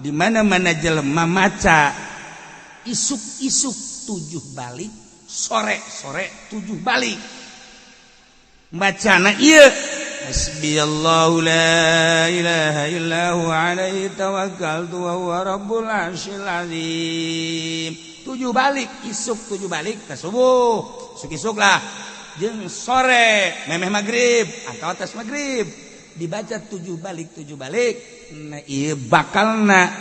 Di mana-mana jelema maca isuk-isuk 7 balik, sore-sore 7 balik. Bacana ieu hasbiyallahu la ilaha illa huwa alaihi tawakkaltu wa huwa rabbul arsyil azim. 7 balik, isuk 7 balik ka subuh, isuk-isuk lah. Jeung sore memeh magrib atau atas magrib dibaca 7 balik 7 balik. Nah ieu bakalna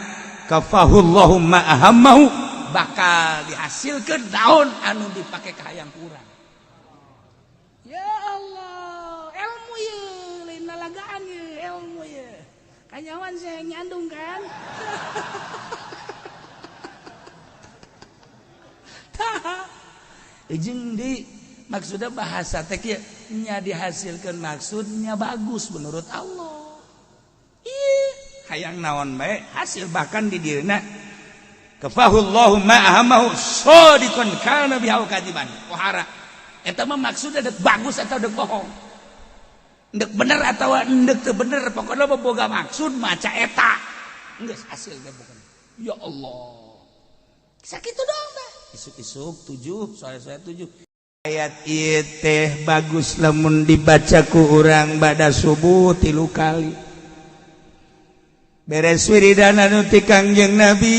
kafahullahu ma ahammahu, bakal dihasilkeun daun anu dipake ka hayang kurang. Ya Allah, ilmu ye lain lalagaan ye, ilmu ye. Kanyawan saya nyandung kan. Tah. Jeung di maksudnya bahasa teh kieu nya dihasilkeun maksudnya bagus menurut Allah. Ih, hayang naon bae hasil bahkan di dirina kafahullahu ma ahammahu shadiqan kana bihi kadiban. Pohara. Eta mah maksudnya dek bagus atau dek bohong. Dek bener atau dek teu bener, pokoknya mah boga maksud maca eta. Geus hasil teh bukan. Ya Allah. Sakitu doang teh. Isuk-isuk 7, sore-sore 7. Ayat ieu teh bagus lamun dibaca ku urang bada subuh 3 kali. Beres wiridan anu ti Kangjeng Nabi,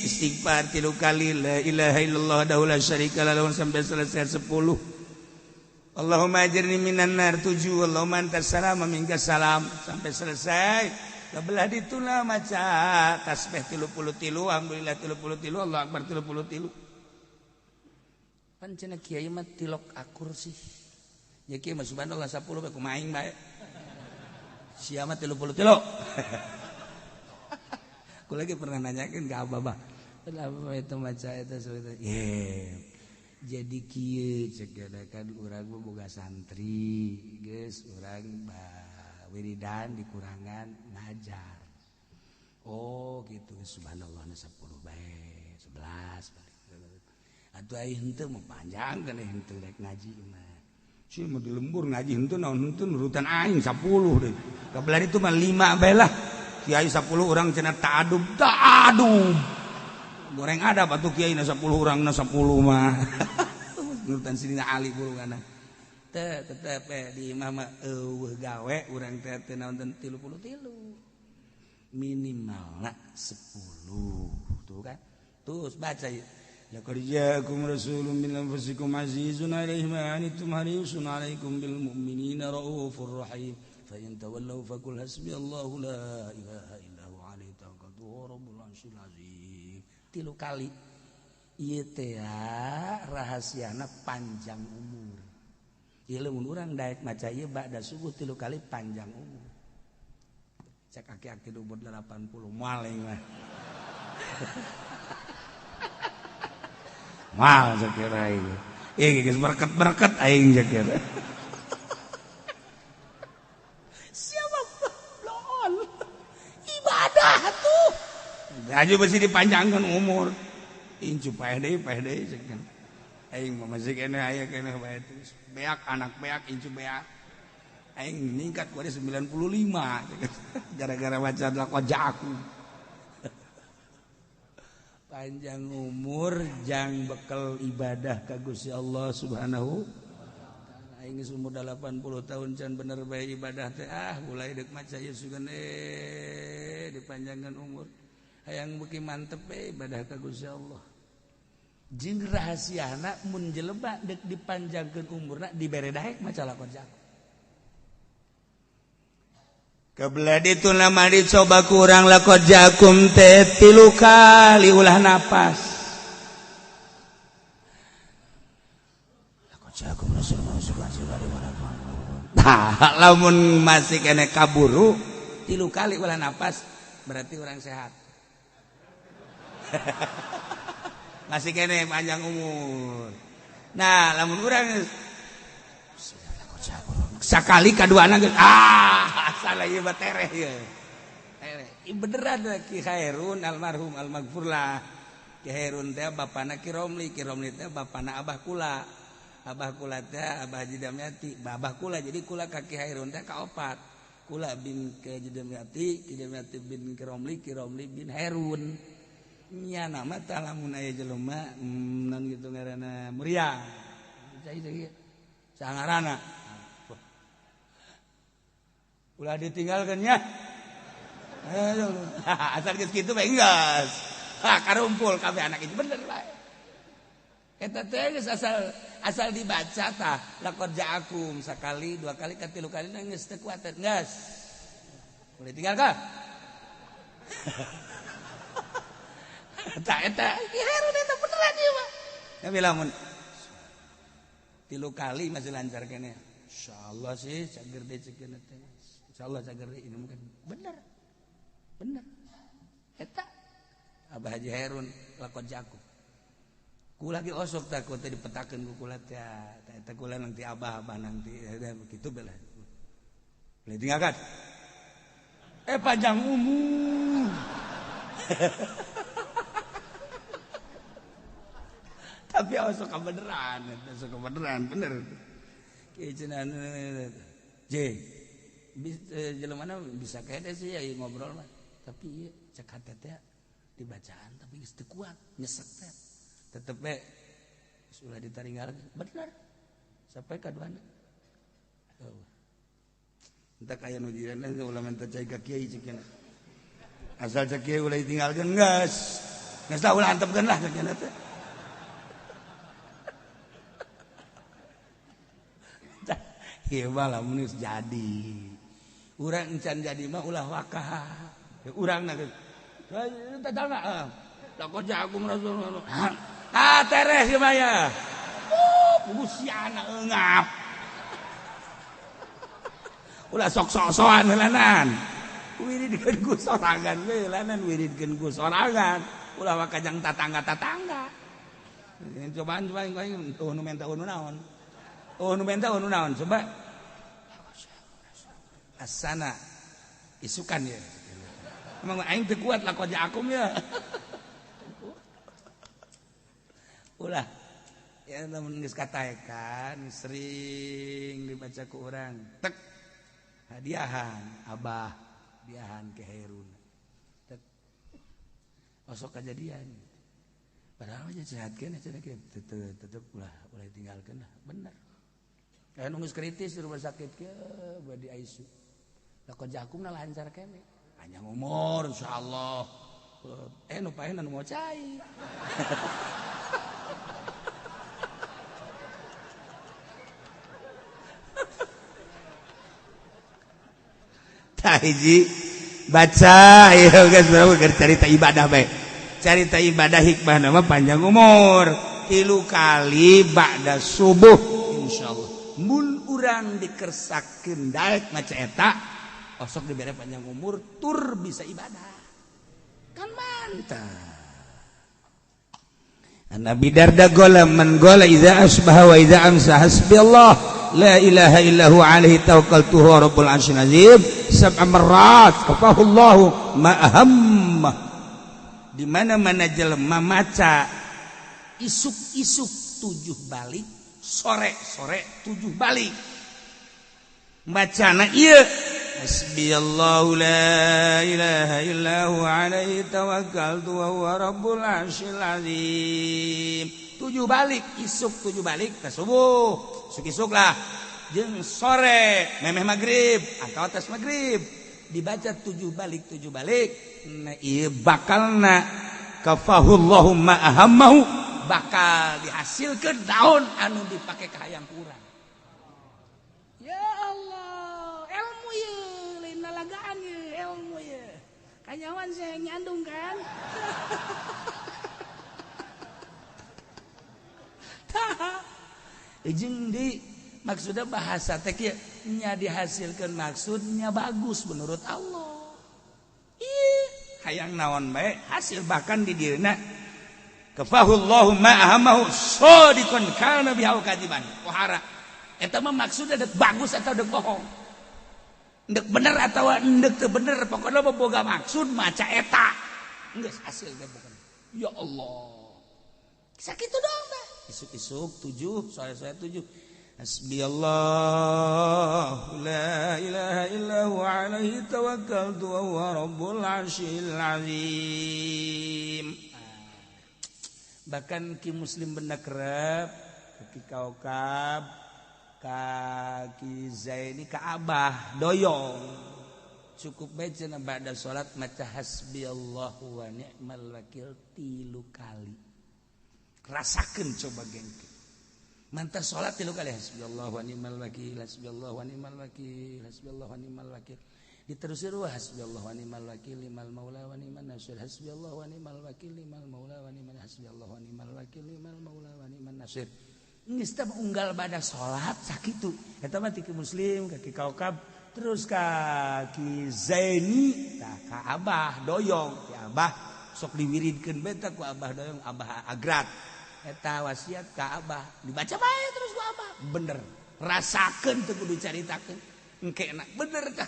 istighfar 3 kali, la ilaha illallah wahdahu la syarika lahu sampai selesai 10. Allahumma ajirni minan nar 7, Allahumma antas salam wa minkas salam sampai selesai. Belah dituna maca tasbih 33, alhamdulillah 33, Allah akbar 33. Pan cenah kiai mah tilok akur sih. Ya kiai mah subhanallah 10 bae kumaha aing bae. Sia mah 33. Aku lagi pernah nanyakeun ka abah, Abah itu maca eta sebetulnya. Yeah. Jadi kieu cek kan urang mah boga santri, geus urang wiridan dikurangan ngajar. Oh gitu, subhanallah 10 bae, 11 balik. Atuh ai henteu mah panjang kan henteu rek ngaji mah. Si mah di lembur ngaji henteu naon henteu nurutan aing 10 deui. Kabelah itu mah 5 bae lah. Kiai 10 urang cenah ta'adub, ta'adub. Goreng ada batu kiai na 10 urang na 10 mah. Nurutan sini Ali burungana. Teh tetep di imah mah eueuh gawe urang teh teu naon 33. Minimalna 10 tuh kan. Terus baca ieu. Laqad ja'akum rasulun min anfusikum azizun 'alaihi ma 'anittum harisun 'alaikum bil mu'minina raufur rahim. Fa in tawallaw faqul hasbiyallahu la ilaha illa huwa 'alaihi tawakkaltu wa rabbul 'arsyil 'azim. 3 kali. Ieu teh rahasiana panjang umur. Ieu lamun urang daek maca ieu ba'da subuh 3 kali panjang umur. Cek aki-aki umur 80 moal aing mah. Mal sakira aing. Ieu geus berket-berket aing sakira. Siapa bloon? Ibadah tuh. Gaji besi dipanjangkan umur. Incu paeh deui sakira. Aing mah masih keneh aya keneh bae terus. Beak anak beak incu beak. Aing ningkat ku 95 gara-gara baca laqad ja'akum. Panjang umur jang bekel ibadah ka Gusti Allah Subhanahu wa taala. Aing geus umur 80 tahun can bener bae ibadah teh ah mulai deuk maca ieu sugan dipanjangkeun umur. Hayang beuki mantep bae ibadah ka Gusti Allah. Jeung rahasiana mun jelema deuk dipanjangkeun umurna dibere daek maca laqad ja'akum. Kebelah itu nama dicoba kurang laqad ja'akum teh 3 kali ulah napas. Laqad ja'akum rasulun. Nah, lamun masih kene kaburu 3 kali ulah napas berarti orang sehat. Masih kene panjang umur. Nah, lamun urang sakali kaduana geus ah salah ieu mah tereh ieu. Tereh. Ieu beneran Ki Khairun almarhum almaghfurlah. Ki Khairun teh bapana Ki Romli, Ki Romli teh bapana Abah kula. Abah kula teh Abah Haji Damyati, Abah kula jadi kula ka Ki Khairun teh kaopat. Kula bin ke Jidamiati, Jidamiati bin Kiromli, Kiromli bin Herun. Nya nama tah lamun aya jelema non gitu ngaranna Muria. Cai cai. Sangarana. Ulah ditinggalkeun nya. Asal geus kitu bae geus. Ha karumpul kabeh anak itu bener bae. Eta teh geus asal dibaca tah laqad ja'akum sakali dua kali katilu kali geus teu kuat geus. Boleh tinggal kah? Tah eta Herun eta beneran ieu mah. Tapi lamun tilu kali masih lancar keneh. Insyaallah sih cager deui cekeun teh. Insyaallah cager deui ini mungkin bener. Bener. Eta Abah Haji Herun laqad ja'akum. Ku lagi osok takut teh dipetakeun ku kula teh. Eta kula nanti abah-abah nanti begitu bela. Boleh tinggalkan. Panjang umur. Tapi osok kebeneran, osok kebeneran bener. Kieu cenah J. Jelema mana bisa kene sih ya ngobrol mah. Tapi ieu cek hate teh dibacaan tapi geus teu kuat, nyesek teh. Tetep we sudah ditaringgal bener sampai kaduana. Oh. Entah kaya nu jiran ulah minta cai ka kiai ceuk. Asal cek kiai ulah ditinggalkeun geus. Geus lah ulah antepkeun lah ceuk teh. Ieu mah lamun geus jadi. Urang encan jadi mah ulah wakah. Urang na geus. Tetangga. Laqad ja'akum rasulun. Ah teres ieu mah ya. Oh, siana eungap. Ulah sok-sok-sokan heulanan. Wiridkeun ku sorangan we heulanan wiridkeun ku sorangan. Ulah wakajang tatangga-tatangga. Cobaan coba aing eueuh nu menta eueuh nu naon. Oh nu menta eueuh nu naon coba. Asana isukan ya. Emang aing teu kuat laqad ja'akum ya. Ulah ya lamun geus kataekan sering dibaca ku urang tek hadiahan abah hadiahan ke Herun tek osok kajadian padahal mah sehat keneh cenah tetep ulah ulah ditinggalkeun lah bener. Aya nu geus kritis di rumah sakit ke bade di ICU laqad ja'akum lancar keneh panjang umur insyaallah nu paehna nu mau cai. Hiji baca ieu geus berapa carita ibadah bae. Carita ibadah hikmah nama panjang umur. 3 kali ba'da subuh insyaallah. Mun urang dikersakeun daek maca eta osok dibere panjang umur tur bisa ibadah. Kan mantap. Nabi Darda gola man gola idza asbaha wa idza amsa hasbi Allah la ilaha illa huwa alaihi tawakkaltu huwa rabbul arsyil azim sab'a marrat kafahu Allahu ma ahamma. Di mana-mana jelema maca isuk-isuk 7 balik, sore-sore 7 balik. Bacana ieu hasbiyallahu la ilaha illa huwa alaihi tawakkaltu wa huwa rabbul arsyil azim. 7 balik, isuk 7 balik ka subuh, isuk-isuk lah. Jeung sore memeh magrib atau atas magrib dibaca 7 balik 7 balik. Nah ieu bakalna kafahullahu ma ahammahu, bakal dihasilkeun daun anu dipake ka hayang ku urang. Ya Allah, ilmu ye, lain lalagaan ye, ilmu ye. Kanyawan saya nyandung kan. Tah. Jeung di maksudnya bahasa teh kieu nya dihasilkeun maksudnya bagus menurut Allah. Ih, hayang naon bae hasil bahkan di dieuna kafahullahu ma ahammahu sadiqan kana biha kadiban. Pohara. Eta mah maksudnya dek bagus atau dek bohong. Dek bener atau dek teu bener, pokoknya mah boga maksud maca eta. Geus hasil teh bukan. Ya Allah. Sakitu doang tah. Isuk-isuk 7, sore-sore 7. Hasbiyallah la ilaha illa huwa alaihi tawakkaltu wa huwa rabbul arsyil azim. Bahkan ki muslim benda kerep ki kaukab ka ki Zaini ka Abah doyong cukup bae cenah ba'da salat maca hasbiyallahu wa ni'mal wakil 3 kali. Rasakeun coba gengke. Mantas salat 3 kali hasbiyallahu wa ni'mal wakil, hasbiyallahu wa ni'mal wakil, hasbiyallahu wa ni'mal wakil. Diterusir wa hasbiyallahu wa ni'mal wakil limal maula wa ni'man nasir, hasbiyallahu wa ni'mal wakil limal maula wa ni'man, hasbiyallahu wa ni'mal wakil limal maula wa ni'man nasir. Geus teh unggal bada salat sakitu. Eta mah ti muslim ka ki kaukab terus ka ki Zaini tah ka Abah doyong, ki Abah sok diwiridkeun bae tah ku Abah doyong, Abah agrat. Eta wasiat ka Abah dibaca bae terus ku Abah bener rasakeun teu kudu caritakeun engke enak bener tah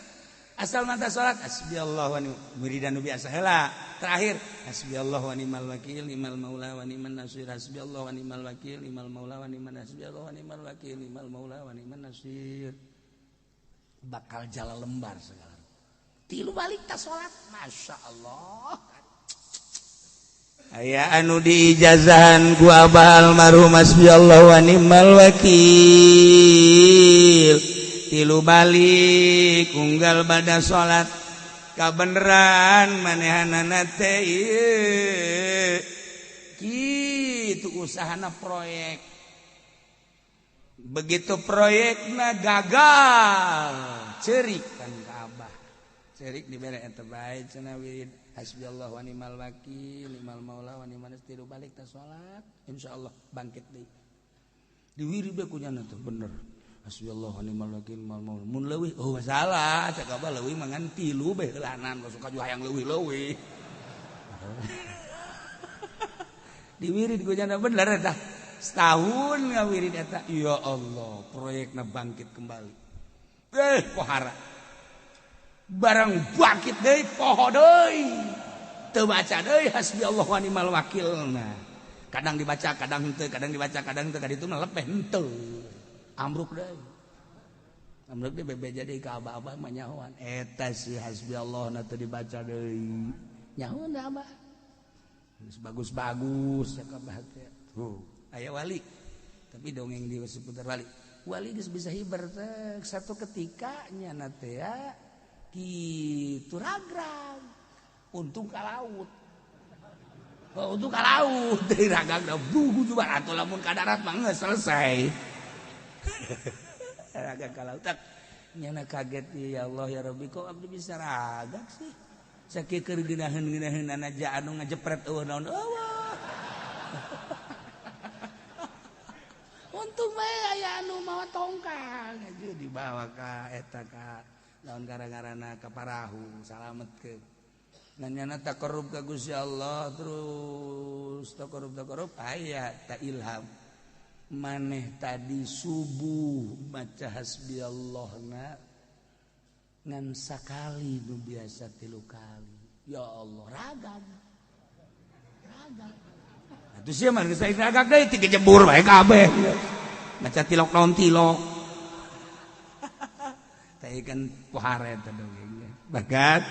asal mata salat hasbiyallahu wa ni'mal wiridan nu biasa heula terakhir hasbiyallahu wa ni'mal wakil ni'mal maula wa ni'man nasir, hasbiyallahu wa ni'mal wakil ni'mal maula wa ni'man nasir, hasbiyallahu wa ni'mal wakil ni'mal maula wa ni'man nasir. Bakal jalan lembar segala 3 balik ta salat masyaallah. Aya anu diijazahan ku Abah almarhum hasbiyallahu wa ni'mal wakil 3 balik unggal bada salat kabeneran manehanana teh ieu kitu usahana proyek begitu proyekna gagal ceurik kan ka Abah ceurik dibere eta bae cenah wirid hasbiyallahu wa ni'mal wakil ni'mal maula wa ni'man nasir 3 balik ta salat insyaallah bangkit deui diwirid bae ku nyana teh bener hasbiyallahu wa ni'mal wakil ni'mal maula mun leuwih oh masalah cak Abah leuwih mah ngan 3 bae heulanan suka juga hayang leuwih-leuwih diwirid ku nyana bener eta setahun ngawirid eta ya Allah proyekna bangkit kembali pohara barang bangkit deui poho deui teu baca deui hasbiyallahu wa ni'mal wakil. Nah kadang dibaca kadang henteu, kadang dibaca kadang henteu, kaditu mah lepeh henteu amruk deui amruk deui bebeja deui ka abah-abah mah nyahoan eta si hasbiyallah na teu dibaca deui nyahoan da abah geus bagus-bagus cak abah teh tuh aya wali tapi dongeng di seputar wali wali geus bisa hiber teh satu ketika nya teh ya gitu ragrag untung ka laut oh, untung ka laut dari ragrag bugu juga atau lamun ka darat mah geus selesai ragrag ka laut tak nyana kaget ya Allah ya Rabbi kok abdi bisa ragrag sih sakieu keur geunaheun-geunaheun aja anu ngajepret eueuh naon eueuh untung bae aya anu mawa tongkang aja dibawa ka eta ka lawan gara-garana ka parahu salamet ke nanyana taqarrub ka Gusti Allah terus taqarrub aya ta ilham maneh tadi subuh maca hasbiyallahna ngan sakali nu biasa 3 kali ya Allah ragam ragam atuh sia mah geus ragam deui tiga jebur bae kabeh maca tilok naon tilok kan pohara eta dongeng bagat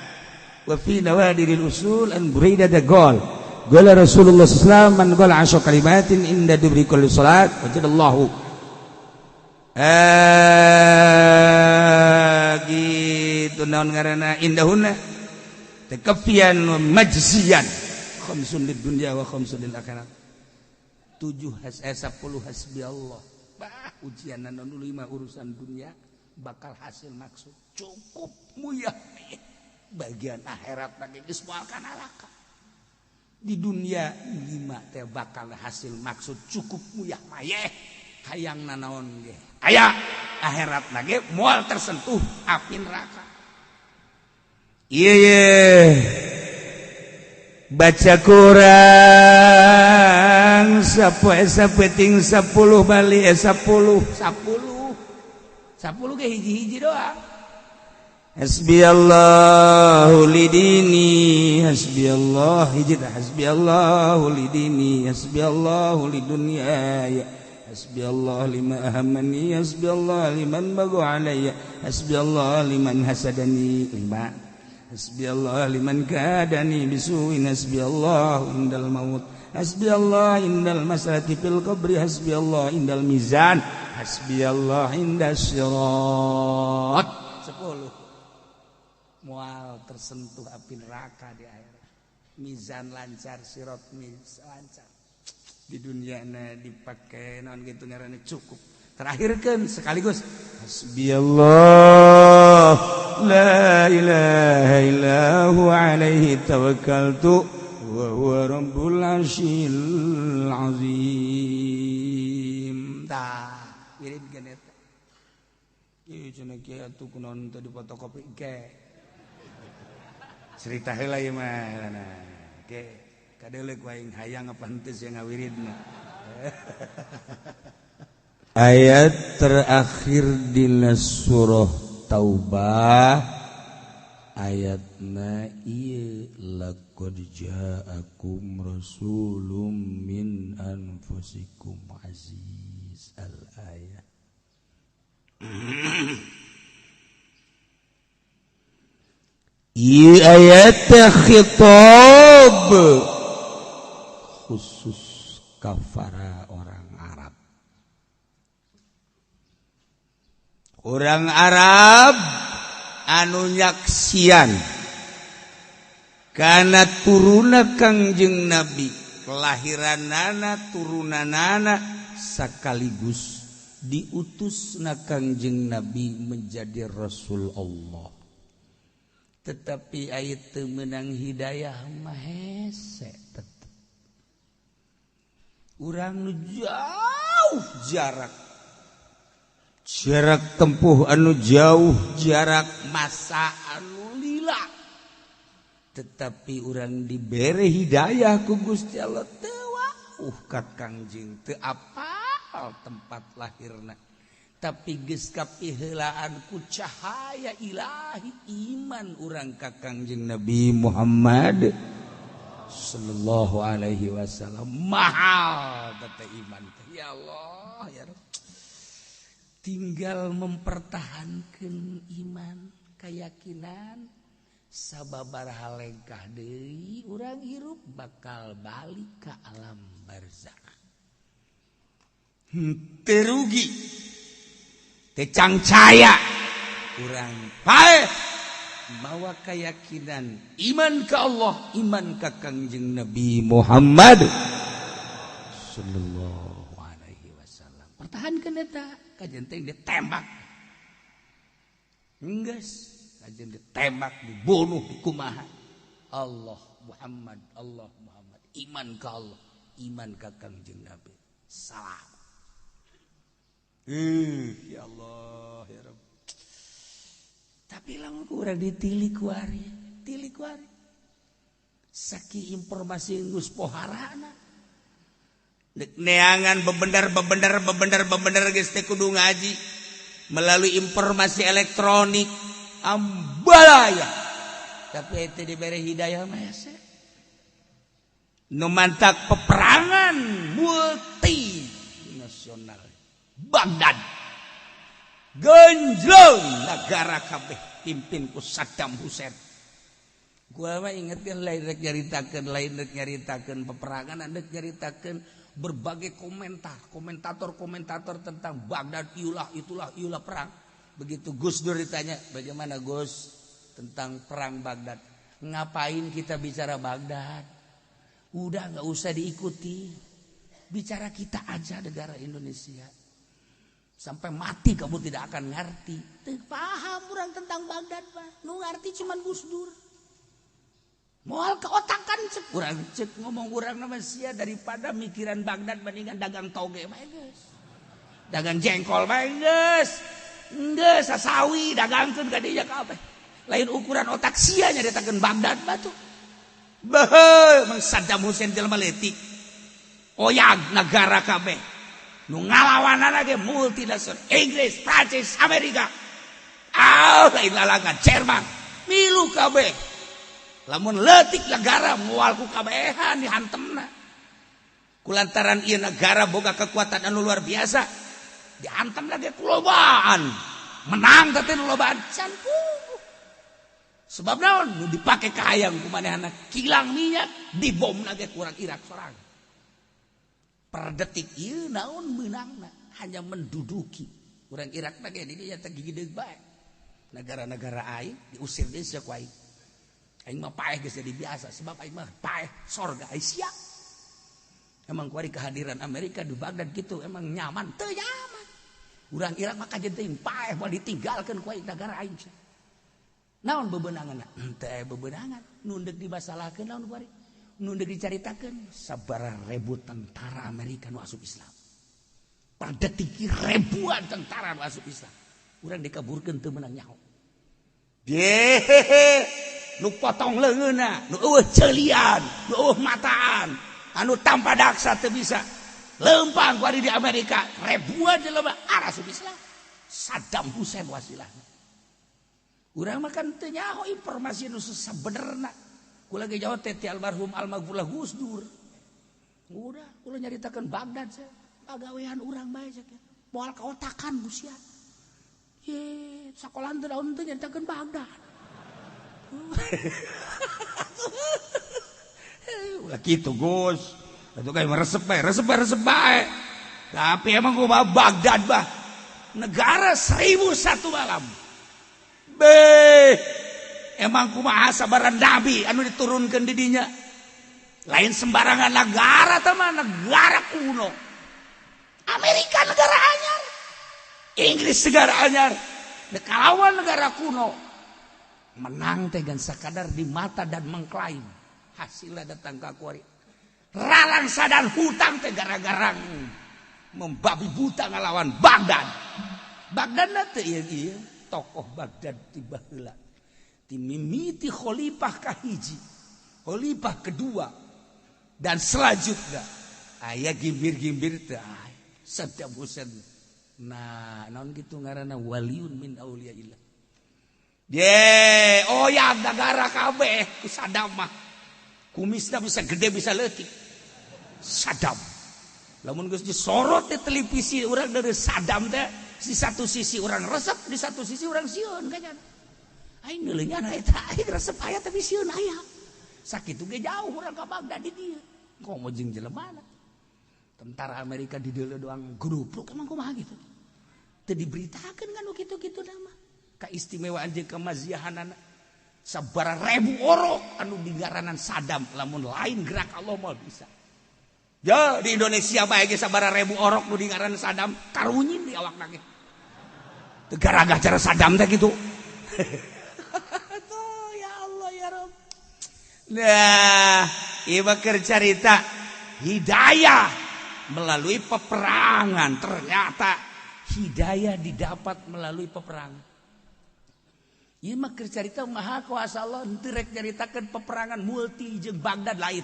wa fi nawadiril usul an Buraidah gol qala Rasulullah sallallahu alaihi wasallam man qala 10 kalimatin inda dubri kulli salat wajadallahu gitu naon ngaranna indahunna takafian wa majziyan khamsun lid dunya wa khamsun lil akhirat 7 10 hasbiyallah bah ujian naon 5 urusan dunia bakal hasil maksud cukup muyah bagian akhirat lagi geus moal kana neraka di dunia 5 teh bakal hasil maksud cukup muyah mayeh hayang nanaon ge aya akhirat lagi moal tersentuh api neraka ieu ye baca kurang sapoe sapeting 10 bali 10 10 10 ge hiji-hiji doang. Hasbiyallahu lidini hasbiyallah hiji tah hasbiyallahu lidini hasbiyallahu lidunyaya Hasbi Allah lima ahammani, hasbi Allah liman bagha alayya, hasbi Allah liman hasadani. Lima. Hasbi Allah liman kadani bisuin, hasbi Allah indal maut, hasbi Allah indal masalati fil qabri, hasbi Allah indal mizan, hasbi Allah indas sirat. 10. Mual tersentuh api neraka di akhirat. Mizan lancar, sirat mizan lancar. Di dunia na dipakai naon gitu ngaranna cukup. Terakhirkan sekaligus hasbi Allah la ilaha illa huwa alaihi tawakkaltu wa huwa rabbul arsyil azim. Tah wirid geun eta. Ieu cenah kieu atuh kunaon teh difotokopi ke. Cerita heula ieu mah ke. Kadeuleuh aing hayang apa henteu sia ngawiridna. Ayat terakhir dina surah Taubah ayatna ieu laqad ja'akum rasulun min anfusikum aziz al ayat. Ieu ayat khitab khusus kafara orang Arab. Orang Arab anu nyaksian kana turuna Kangjeng Nabi, kelahiranana turunanana sekaligus diutusna Kangjeng Nabi menjadi Rasul Allah. Tetapi ayat teu meunang hidayah mah hese tetep. Urang nu jauh jarak, jarak tempuh anu jauh, jarak masa anu lila, tetapi urang dibere hidayah ku Gusti Allah teu wauh ka Kangjeng, teu apal tempat lahirna, tapi geus kapiheulaan ku cahaya ilahi iman urang ka Kangjeng Nabi Muhammad sallallahu alaihi wasallam. Mahal teh iman teh, ya Allah ya Rabb. Tinggal mempertahankan iman, keyakinan, sababaraha lengkah deui urang hirup bakal balik ka alam barzakh. Teu rugi, teu cangcaya urang paeh mawa keyakinan iman ke Allah, iman ka Kangjeng Nabi Muhammad sallallahu alaihi wasallam. Pertahankeun eta, kajen teh ditembak. Geus, kajen ditembak, dibunuh, dikumaha. Allah Muhammad, Allah Muhammad, iman ka Allah, iman ka Kangjeng Nabi. Salam. Ya Allah, ya Rabb. Tapi lamun kurang ditilik kuari, tilik kuari. Saki informasi geus poharana. Dek neangan bebendar bebendar bebendar bebendar geus teh kudu ngaji melalui informasi elektronik ambalaya. Tapi itu diberi hidayah mah hese. Nu mantak peperangan multi nasional Baghdad. Genjlong negara kabeh pimpin ku Saddam Hussein. Gua mah ingetkeun lain rek nyaritakeun, lain rek nyaritakeun peperangan, rek nyaritakeun berbagai komentar, komentator-komentator tentang Baghdad, iulah itulah iulah perang. Begitu Gus Dur ditanya, bagaimana Gus tentang perang Baghdad? Ngapain kita bicara Baghdad? Udah nggak usah diikuti. Bicara kita aja negara Indonesia. Sampai mati kamu tidak akan ngerti. Teu paham urang tentang Baghdad mah. Nu ngerti cuman Gus Dur. Moal keotakan cek urang cek ngomong urang nama sia daripada mikiran Baghdad mendingan dagang toge mah geus. Dagang jengkol mah geus. Geus sasawi dagangkeun ka dinya kabeh. Lain ukuran otak sia nyaritakeun Baghdad mah tuh. Beuh, mang Saddam Hussein jelema leutik. Oyag negara kabeh. Nu ngalawanana ge multinasional Inggris, Prancis, Amerika. Ah, lain lalangan Jerman. Milu kabeh. Lamun leutik negara moal ku kabehan dihantemna. Kulantaran ieu negara boga kekuatan anu luar biasa, diantam lagi kulobaan. Menang teh nu lobaan can puguh. Sebab naon nu dipake kahayang ku manehna kilang minyak dibom ge kurang Irak sorang. Per detik ieu naon meunangna hanya menduduki. Urang Irak mah ge di dinya teh gigideug bae. Negara-negara aing diusir deui sia ku aing. Aing mah paeh geus jadi biasa sebab aing mah paeh sorga aing siap. Emang kuari kehadiran Amerika di Baghdad gitu emang nyaman teu nyaman. Urang Irak mah kajen teuing paeh moal ditinggalkeun ku aing negara aing. Naon bebenangan? Henteu aya bebenangan. Nu deuk dimasalahkeun naon kuari? Nu deuk dicaritakeun sabaraha ribu tentara Amerika nu asup Islam. Per detik ribuan tentara nu asup Islam. Urang dikaburkeun teu meunang nyaho. Yehehe, nu potong leungeunna, nu eueuh ceulian, nu eueuh mataan, anu tanpa daksa teu bisa. Leumpang kuari di Amerika, ribuan jelema asup Islam. Saddam Hussein wasilahna. Urang mah kan teu nyaho informasi nu sabenerna. Kula ge jauh teh ti almarhum almaghfurlah Gus Dur. Udah, kula nyaritakeun Baghdad saya. Pagawean urang bae cek. Moal kaotakan Gusia. Ye, sakolaan teu daun teu nyaritakeun Baghdad. Ulah kitu Gus. Atuh kayak resep bae, resep bae, resep bae. Tapi emang kumaha Baghdad bah. Negara 1001 malam. Beh, emang kumaha sabaran nabi anu diturunkeun di dinya. Lain sembarangan negara teh mah negara kuno. Amerika negara anyar, Inggris negara anyar, kalawan negara kuno. Menang teh gan sakadar di mata dan mengklaim. Hasilnya datang ka kuari. Ralangsa dan hutang teh gara-gara membabi buta ngalawan Baghdad. Baghdad teh ieu ieu tokoh Baghdad ti baheula. Ti mimiti khalifah kahiji, khalifah kedua dan selanjutnya aya gimbir-gimbir teh Saddam Hussein. Nah, naon kitu ngaranna waliun min auliyaillah. Ye, oh ya negara kabeh ku Saddam mah. Kumisna bisa gede bisa leutik. Saddam. Lamun geus disorot di televisi urang dari Saddam teh di satu sisi orang resep, di satu sisi orang sieun kayaknya. Aing neuleungan eta aing resep aya tapi sieun aya. Sakitu ge jauh urang ka Baghdad di dieu. Komo jeung jelemana. Tentara Amerika di dieu doang grupluk emang kumaha gitu. Teu diberitakeun kan nu kitu-kitu mah. Kaistimewaan jeung kemaziahanana. Sabaraha ribu orok anu digaranan Saddam lamun lain gerak Allah mah bisa. Ya di Indonesia bae ge sabaraha ribu orok nu dingaranan Saddam karunyin di awakna ge. Teu garagah cara Saddam teh kitu. Tuh ya Allah ya Rabb. Nah, ieu mah keur carita hidayah melalui peperangan. Ternyata hidayah didapat melalui peperangan. Ieu mah keur carita maha kuasa Allah henteu rek nyaritakeun peperangan multi jeung Baghdad lain.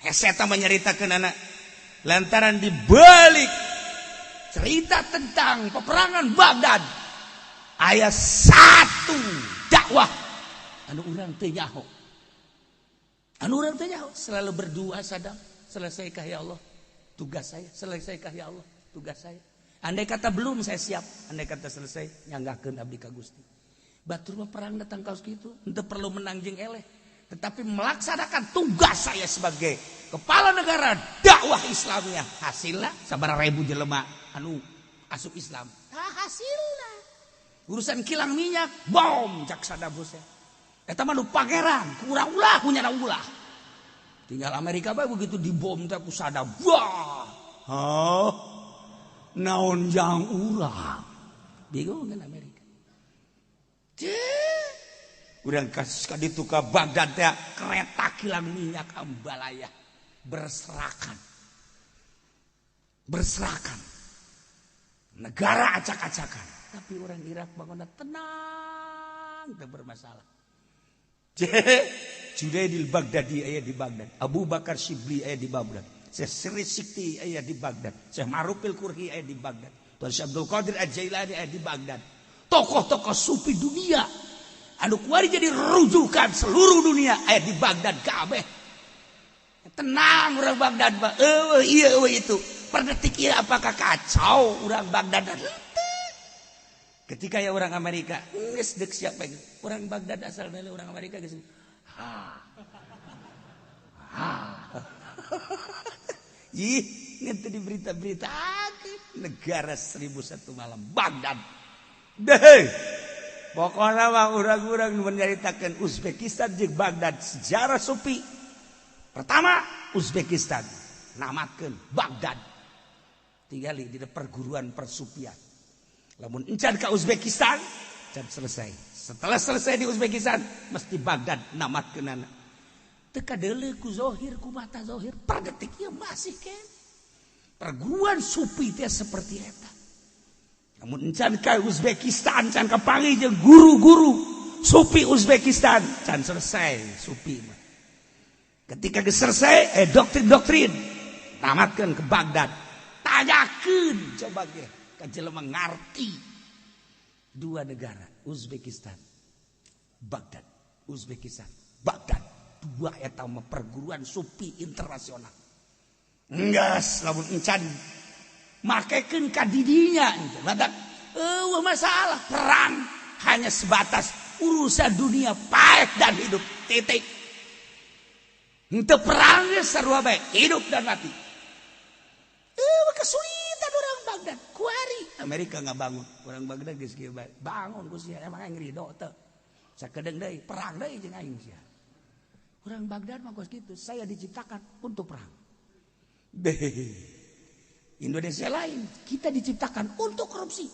Heseta menyeritakan anak lantaran dibalik cerita tentang peperangan Baghdad aya satu dakwah anu urang teu nyaho, anu urang teu nyaho selalu berdoa Saddam, selesaikah ya Allah tugas saya, selesaikah ya Allah tugas saya. Andai kata belum saya siap, andai kata selesai nyanggahkeun abdi ka Gusti. Batur mah perang datang kaos kitu henteu perlu menang jeung eleh, tetapi melaksanakan tugas saya sebagai kepala negara dakwah Islamnya. Hasilnya sabaraha ribu jelema anu asup Islam. Nah, hasilna urusan kilang minyak bom cak Saddam Hussein. Eta mah nu pangeran kurang ulah punya ulah. Tinggal Amerika bae begitu dibom teh ku Saddam. Wah. Hah? Naon jang urang? Bingung kan Amerika. Cih. Urang kasus ka ditu ka Baghdad teh kereta kilang minyak ambalaya berserakan. Berserakan. Negara acak-acakan. Tapi orang Irak bangunna tenang, teu bermasalah. Junaidil Baghdadi aya di Baghdad, Abu Bakar Shibli aya di Baghdad, Syekh Sirri Sikti aya di Baghdad, Syekh Ma'rufil Kurhi aya di Baghdad, Tuan Syekh Abdul Qadir Al-Jailani aya di Baghdad. Tokoh-tokoh sufi dunia anu kuari jadi rujukan seluruh dunia aya di Baghdad kabeh. Tenang orang Baghdad mah. Eueuh ieu eueuh itu. Per detik ieu apakah kacau orang Baghdad? Ketika ya orang Amerika geus deuk siapa orang Baghdad asal dari orang Amerika geus. Ha. Ha. Ih, ngenteu di berita-berita negara 1001 malam Baghdad. Deh. Pokoknya mah urang-urang menyaritakan Uzbekistan jeung Baghdad sejarah sufi. Pertama Uzbekistan namatkeun Baghdad. Tinggali di perguruan persufian. Lamun encan ka Uzbekistan, can selesai. Setelah selesai di Uzbekistan, mesti Baghdad namatkeunana. Teu kadeuleu ku zohir, ku mata zohir, per detik ieu masih keneh. Perguruan sufi teh seperti eta. Namun encan ka Uzbekistan, can kapanggih jeung guru-guru sufi Uzbekistan, can selesai sufi mah. Ketika geus selesai, doktrin-doktrin tamatkeun ke Baghdad. Tanyakeun coba ge ka jelema ngarti. Dua negara, Uzbekistan, Baghdad, Uzbekistan, Baghdad. Dua eta mah perguruan sufi internasional. Enggeus lamun encan makekeun ka didinya badak eueuh masalah perang hanya sebatas urusan dunia paek dan hidup titik. Henteu perangnya sarua bae hidup dan mati. Eueuh kesulitan orang Baghdad kuari Amerika ngabangun orang Baghdad geus kieu bae bangun ku sia emang aing ridho teu sakedeung deui perang deui jeung aing sia. Orang Baghdad mah kos kitu, saya diciptakan untuk perang. Deh. Indonesia lain, kita diciptakan untuk korupsi.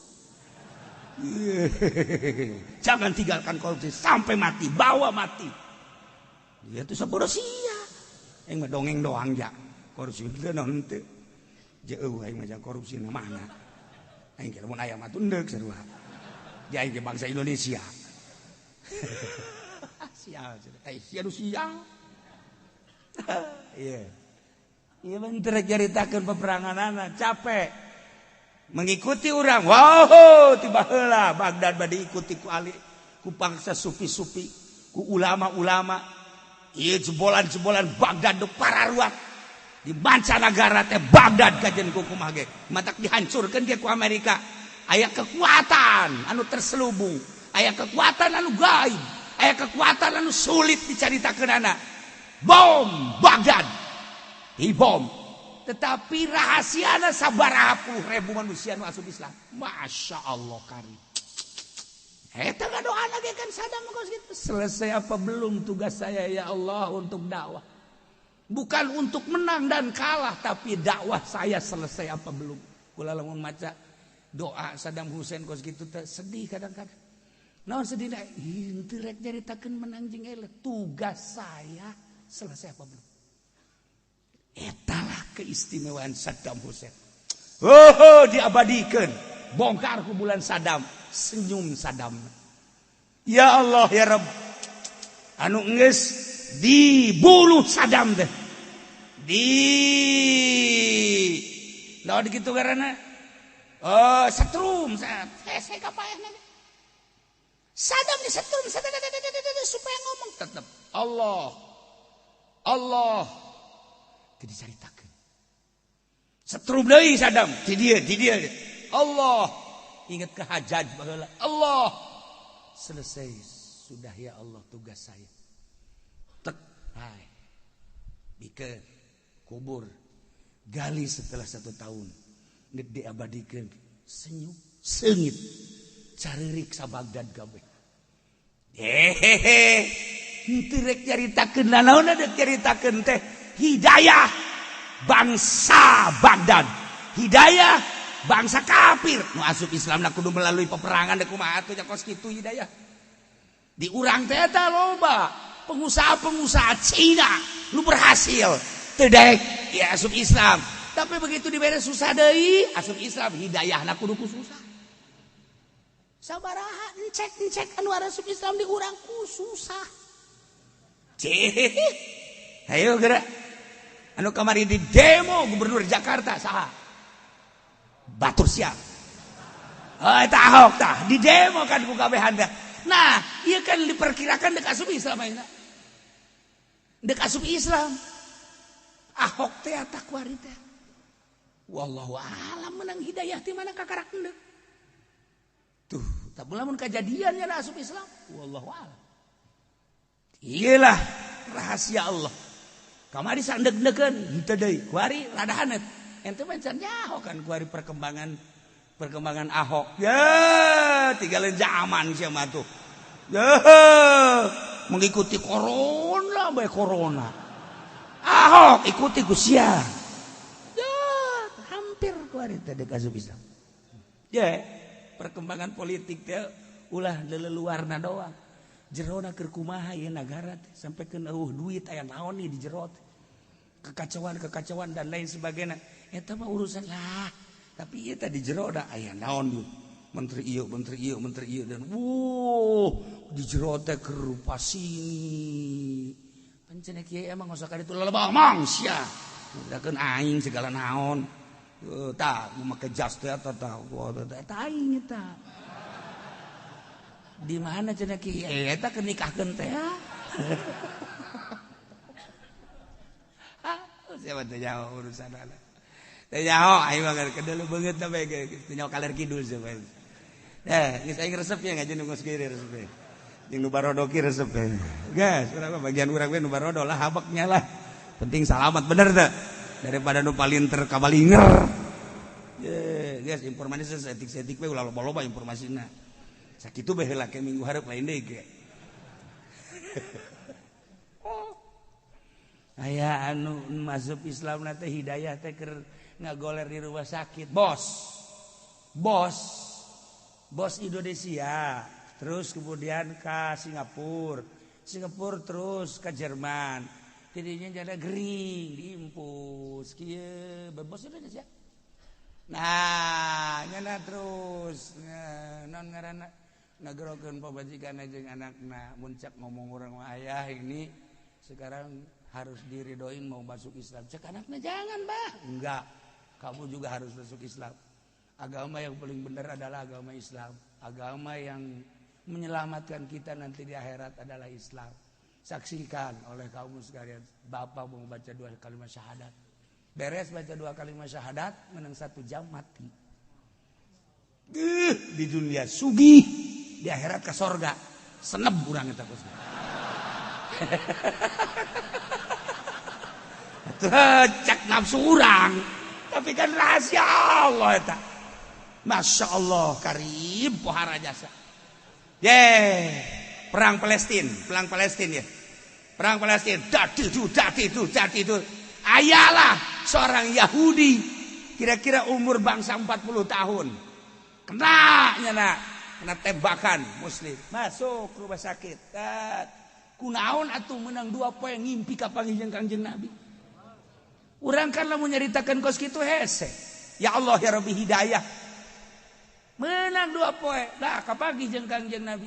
Jangan tinggalkan korupsi sampai mati, bawa mati. Dia tuh sabodo sia. Aing mah dongeng doang ja. Korupsi teu naon teu. Jeuh aing mah korupsi na mana. Aing ge lamun aya mah tundeuk sarua. Ja aing ge bangsa Indonesia. Sial, sia nu sial. Iya. Iya bener caritakeun peperanganana capek. Mengikuti orang. Wow, tiba heula Baghdad bade diikuti ku ali, ku bangsa sufi-sufi, ku ulama-ulama. Ieu jebolan-jebolan Baghdad nu pararuat. Di mancanagara teh Baghdad kajen ku kumaha ge. Matak dihancurkeun ge ku Amerika. Aya kekuatan anu terselubung, aya kekuatan anu gaib, aya kekuatan anu sulit dicaritakeunana. Bom Baghdad. Dibom. Tetapi rahasiana sabaraha puluh ribu manusia nu asup Islam. Masya Allah kari. Eta ngadoa lagi kan Saddam kos gitu. Selesai apa belum tugas saya ya Allah untuk dakwah. Bukan untuk menang dan kalah, tapi dakwah saya selesai apa belum. Kula lamun maca doa Saddam Hussein kos gitu teh sedih kadang-kadang. Naon sedih da? Henteu rek nyaritakeun menang jeung eleh. Tugas saya selesai apa belum. Etalah keistimewaan Saddam Hussein. Oh, diabadikan. Bongkar kuburan Saddam, senyum Saddam. Ya Allah ya Rabb. Anu geus dibunuh Saddam teh. Di naon kitu karena oh, setrum saya kapaehna. Saddam disetrum supaya ngomong tetep Allah. Allah. Teu dicaritakeun. Setrum deui Saddam, di dieu, di dieu. Allah. Ingat ke Hajjaj baheula. Allah. Selesai sudah ya Allah tugas saya. Tek, hai. Bikeun kubur. Gali setelah 1 tahun. Geus diabadikeun. Senyum, seungit. Caririk sa Baghdad kabeh. Hehehe. Henteu rek nyaritakeun nanaon deuk nyaritakeun teh hidayah bangsa Baghdad. Hidayah bangsa kafir. Nu asup Islam na kudu melalui peperangan deuk kumaha atuh nya kos kitu hidayah. Di urang teh eta loba pengusaha-pengusaha Cina nu berhasil teu daek ya asup Islam. Tapi begitu dibere susah deui asup Islam hidayahna kudu ku susah. Sabaraha encek-encek anu asup Islam di urang ku susah. Cih. Ayo gerak. Anu kamari di demo gubernur Jakarta saha? Batur siap. Oh, eta Ahok tah di demo kan ku kabehan teh. Nah, ieu kan diperkirakan deuk asup Islam ayeuna. Deuk asup Islam. Ahok teh takwari teh. Wallahu alam menang hidayah ti mana kakarak endek. Tuh, tak lamun kajadian nya asup Islam. Wallahu alam. Iyalah rahasia Allah. Kamari sandeg-degeun henteu deui. Kuari rada hanet. Ente mah can nyaho kan kuari perkembangan Ahok. Ya, tinggalin zaman sia mah tuh. Ya, mengikuti corona bae corona. Ahok ikuti ku sia. Ya, hampir kuari teh deuk asup Islam. Ya, perkembangan politik teh ulah leleluarna doang. Jerona keur kumaha ieu nagara teh sampai keun eueuh duit aya naon nih di jero teh. Kekacauan-kekacauan dan lain sebagainya. Eta mah urusan lah. Tapi ieu teh di jero da aya naon ieu. Menteri ieu, menteri ieu, menteri ieu dan wuh di jero teh keur pasini. Pancen kieu emang osok ka ditu lelebah mang sia. Udakeun aing segala naon. Tah make jas teh eta tah eta aing eta. Di mana cenah kieu eta keur nikahkeun teh. Siapa teh nyaho urusan anak. Teh nyaho aing mah kedelu beungeut teh bae teh nyaho kaler kidul sia. Eh, geus aing resep ya ngaji nu geus kieu resep. Jeung nu barodo ki resep. Geus, urang mah bagian urang we nu barodo lah habeknya lah. Penting salamat bener teh. Daripada nu palinter kabalinger. Ye, geus informasi seetik-seetik we ulah loba-loba informasina. Sakitu bae heula ke minggu hareup lain deui ge. Aya anu masuk Islam na teh hidayah teh keur ngagoler di rumah sakit. Bos Indonesia, terus kemudian ke Singapura, Singapura terus ke Jerman. Tidinya jadi gering, diimpus, kieu bos Indonesia. Nah, nyana terus non ngaranna ngagerokeun pamajikan jeung anakna muncak ngomong urang ayah ini sekarang harus diridoin mau masuk Islam. Cek anaknya jangan bah. Enggak, kamu juga harus masuk Islam. Agama yang paling benar adalah agama Islam. Agama yang menyelamatkan kita nanti di akhirat adalah Islam. Saksikan oleh kaum sekalian. Bapak mau baca 2 kalimat syahadat. Beres baca 2 kalimat syahadat, menang 1 jam mati. Di dunia sugih, di akhirat ke sorga. Seneb urang eta kos. Cek nafsu urang, tapi kan rahasia Allah eta. Masya Allah karim pohara jasa. Ye, perang Palestina ya. Perang Palestina, dadi itu. Ayalah seorang Yahudi kira-kira umur bangsa 40 tahun. Kena nyana, kena tembakan muslim. Masuk ke rumah sakit. Kunaon atuh menang 2 poe ngimpi ka panggih jeung Kangjeng Nabi. Urang kan lamun nyaritakeun kos kitu hese. Ya Allah ya Rabbi hidayah. Menang 2 poe. Dah kapagi jeung Kangjeng Nabi.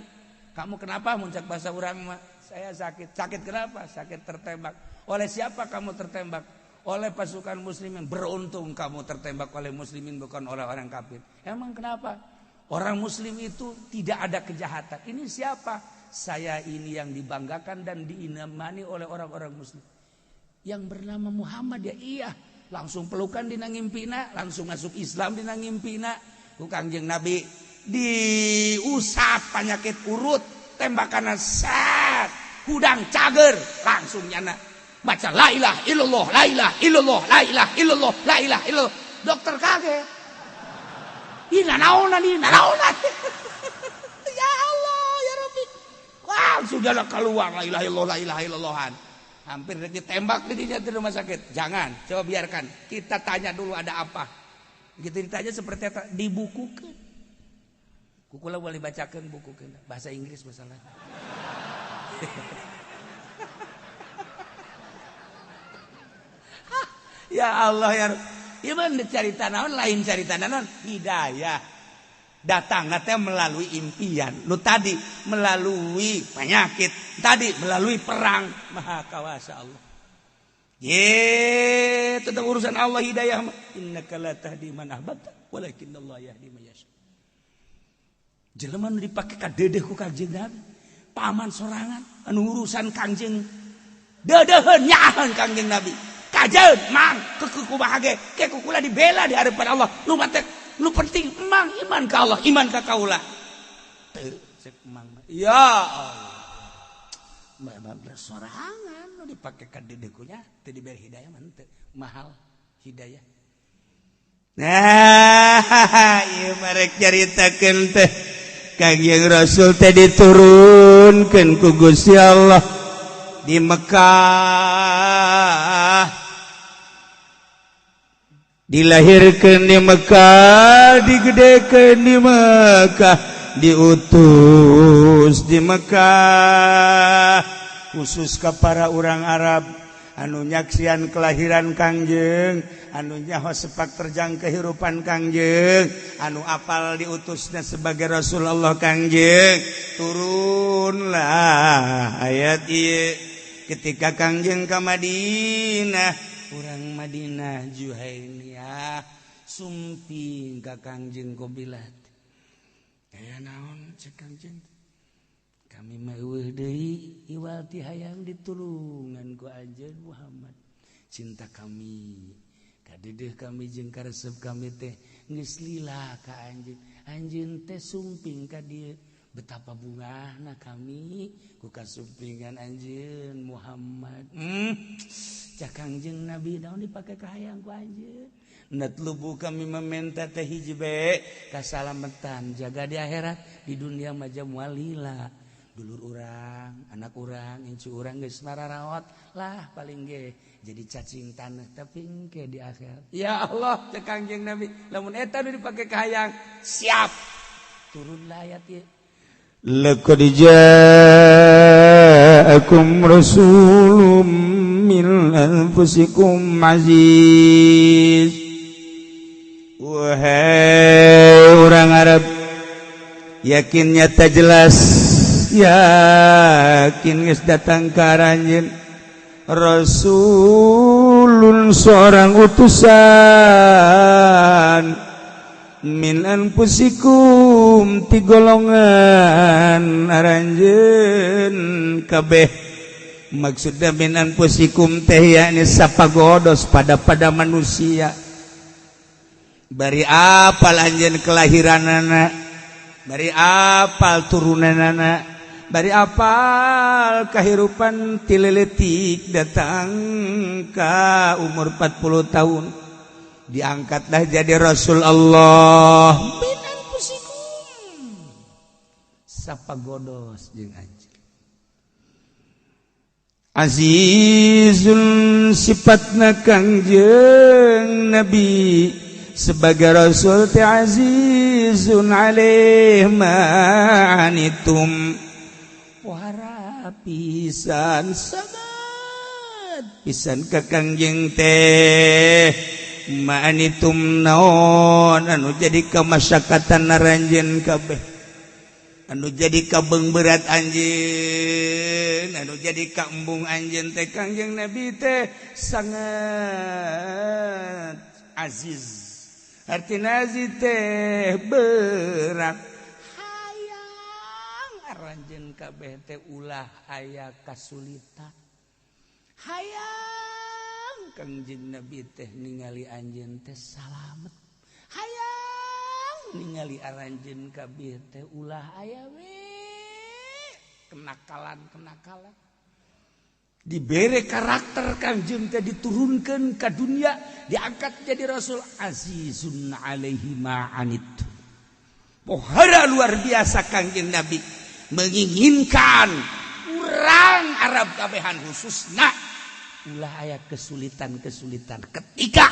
Kamu kenapa muncak bahasa urang mah? Saya sakit. Sakit kenapa? Sakit tertembak. Oleh siapa kamu tertembak? Oleh pasukan muslimin. Beruntung kamu tertembak oleh muslimin bukan oleh orang kafir. Emang kenapa? Orang muslim itu tidak ada kejahatan. Ini siapa? Saya ini yang dibanggakan dan diinamani oleh orang-orang muslim. Yang bernama Muhammad ya iya. Langsung pelukan dina ngimpina, langsung masuk Islam dina ngimpina. Ku Kangjeng Nabi diusap penyakit urut, tembakan set, hudang cager, langsung nyana baca la ilaha illallah, la ilaha illallah, la ilaha illallah, la ilaha illallah. Dokter kaget. Ih nanaonan, ih nanaonan. Ya Allah, ya Rabbi. Wah, sudah keluar la ilaha illallah, la ilaha illallahan. Hampir ditembak di rumah sakit. Jangan, coba biarkan. Kita tanya dulu ada apa. Gitu ditanya seperti apa, dibukukan. Kukula boleh bacakan buku bahasa Inggris masalahnya. Ya Allah ya. Iman cerita naon lain cerita naon hidayah. Datang teh melalui impian. Nu tadi melalui penyakit, tadi melalui perang. Maha kawasa Allah. Ye, tentang urusan Allah hidayah. Innaka la tahdi man ahbabta, walakinnallaha yahdi man yasha. Jelema nu dipake ka dedeh ku Kangjeng Nabi. Paman sorangan anu urusan Kangjeng. Dedeuheun nyaaheun Kangjeng Nabi. Kajeun mang keukeuh kumaha ge ke ku kula dibela di hadapan Allah. Nu matek nu penting emang iman ka Allah, iman ka kaula. Teu cek emang. Ya Allah. Mbak sorangan nu dipake ka dedekunya teu diberi hidayah mah teu mahal hidayah. Nah, ieu marek caritakeun teh Kangjeng Rasul teh diturunkeun ku Gusti Allah di Mekah, dilahirkeun di Mekah, digedekeun di Mekah, diutus di Mekah, khusus ke para orang Arab anu nyaksian kelahiran Kangjeng, anu nyaho sepak terjang kehidupan Kangjeng, anu apal diutusnya sebagai Rasulullah Kangjeng. Turunlah ayat ieu ketika Kangjeng ka Madinah. Urang Madinah Juhainiyah sumping ka Kangjeng Qobilat. Aya naon cek Kangjeng? Kami mah eueuh deui iwal ti hayang ditulungan ku anjeun Muhammad. Cinta kami kadedeh kami jeung karesep kami teh geus lila ka anjeun. Anjeun teh sumping ka dieu. Betapa bungahna kami ku kasumpingan anjeun Muhammad. Cak Kangjeng Nabi naon dipake kahayang ku anjeun? Natlubu kami meminta teh hiji be kasalametan jaga di akhirat, di dunia mah moal lila. Dulur urang, anak urang, incu urang geus mararawat lah paling ge jadi cacing tanah tapi engke di akhirat. Ya Allah cek Kangjeng Nabi, lamun eta nu dipake kahayang siap. Turunlah ayat ieu. Laqad ja'akum rasulun min anfusikum aziz. Wahai orang Arab, yakin nyata jelas, yakin geus datang ka aranjeun rasulun seorang utusan min anfusikum ti golongan aranjeun kabeh. Maksudna min anfusikum teh yakni sapagodos pada pada manusia. Bari apal anjeun kelahiranana, bari apal turunanana, bari apal kahirupan ti leletik datang ka umur 40 tahun diangkatlah jadi Rasul Allah. Min anfusikum sapagodos jeung anjeun. Azizun sifatna Kangjeng Nabi sebagai Rasul teh azizun alaih ma anitum, pohara pisan sangat pisan ka Kangjeng teh ma'anitum naon anu jadi kamasyakatan aranjeun kabeh, anu jadi kabeng berat anjeun, anu jadi kaembung anjeun teh Kangjeng Nabi teh sangat aziz. Artina aziz teh berat. Hayang aranjeun kabeh teh ulah aya kasulitan. Hayang Kangjeng Nabi teh ningali anjeun teh salamet. Hayang ningali aranjeun kabeh teh ulah aya we kenakalan-kenakalan. Dibere karakter Kangjeng teh diturunkeun ka dunia, diangkat jadi rasul. Azizun alaihi ma anit. Pohara luar biasa Kangjeng Nabi menginginkan urang Arab kabehan khususna ulah aya kesulitan-kesulitan. Ketika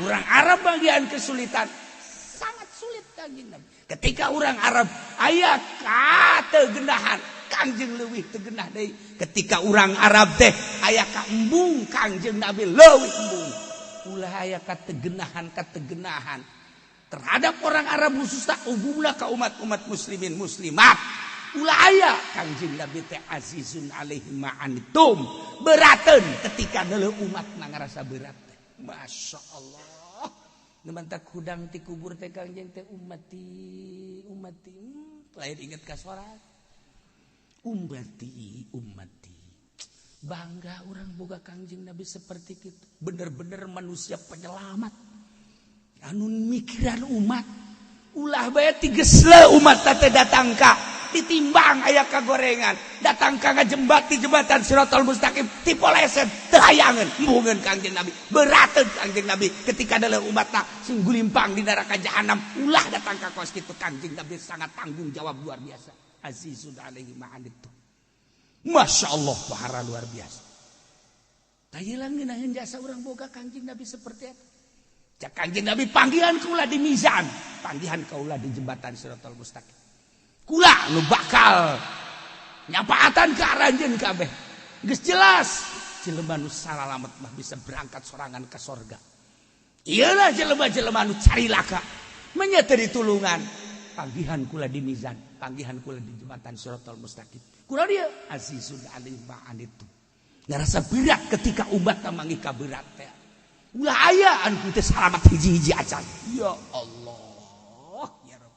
orang Arab bagian kesulitan sangat sulit Kangjeng Nabi. Ketika orang Arab aya kategenahan, Kangjeng leuwih tegenah deui. Ketika orang Arab teh aya kaembung, Kangjeng Nabi leuwih embung. Ulah aya kategenahan-kategenahan terhadap orang Arab khususna umumna ka umat-umat muslimin muslimat. Ulah aya Kangjeng Nabi teh azizun alaihi ma anitum, berateun ketika neuleuh umat na ngarasa berat teh. Masya Allah. Nu mantak hudang ti kubur teh Kangjeng teh ummati ummati, lain inget ka sorangan. Ummati ummati. Bangga orang boga Kangjeng Nabi seperti itu. Bener-bener manusia penyelamat. Anu mikiran umat. Ulah bae tigesle umat teh datang ka ditimbang aya kagorengan, datang ka ngajembat di jembatan Siratal Mustaqim tipoleset teu hayangeun embungeun Kangjeng Nabi. Berateun Kangjeng Nabi ketika dalam umatna sing gulimpang di neraka jahanam, ulah datang ka kos kitu. Kangjeng Nabi sangat tanggung jawab luar biasa. Azizun alaihi ma'anittu. Masya Allah, pahara luar biasa. Tayilang ngeunaheun jasa urang boga Kangjeng Nabi seperti itu. Cak Kangjeng Nabi panggilan kula di mizan, panggilan kaula di jembatan Siratal Mustaqim. Kula nu bakal nyapaatan ka aranjeun kabeh. Geus jelas jelema nu salalamet mah bisa berangkat sorangan ke sorga. Iyalah jelema-jelema nu carilaka menya teu ditulungan. Panggihan kula di mizan, panggihan kula di jembatan Siratal Mustaqim. Kula dia azizun alaihi ma'anittu. Ngarasa berat ketika umat manggih ka berat teh. Ulah aya anu teu salamat hiji-hiji acan. Ya Allah, ya Rabb.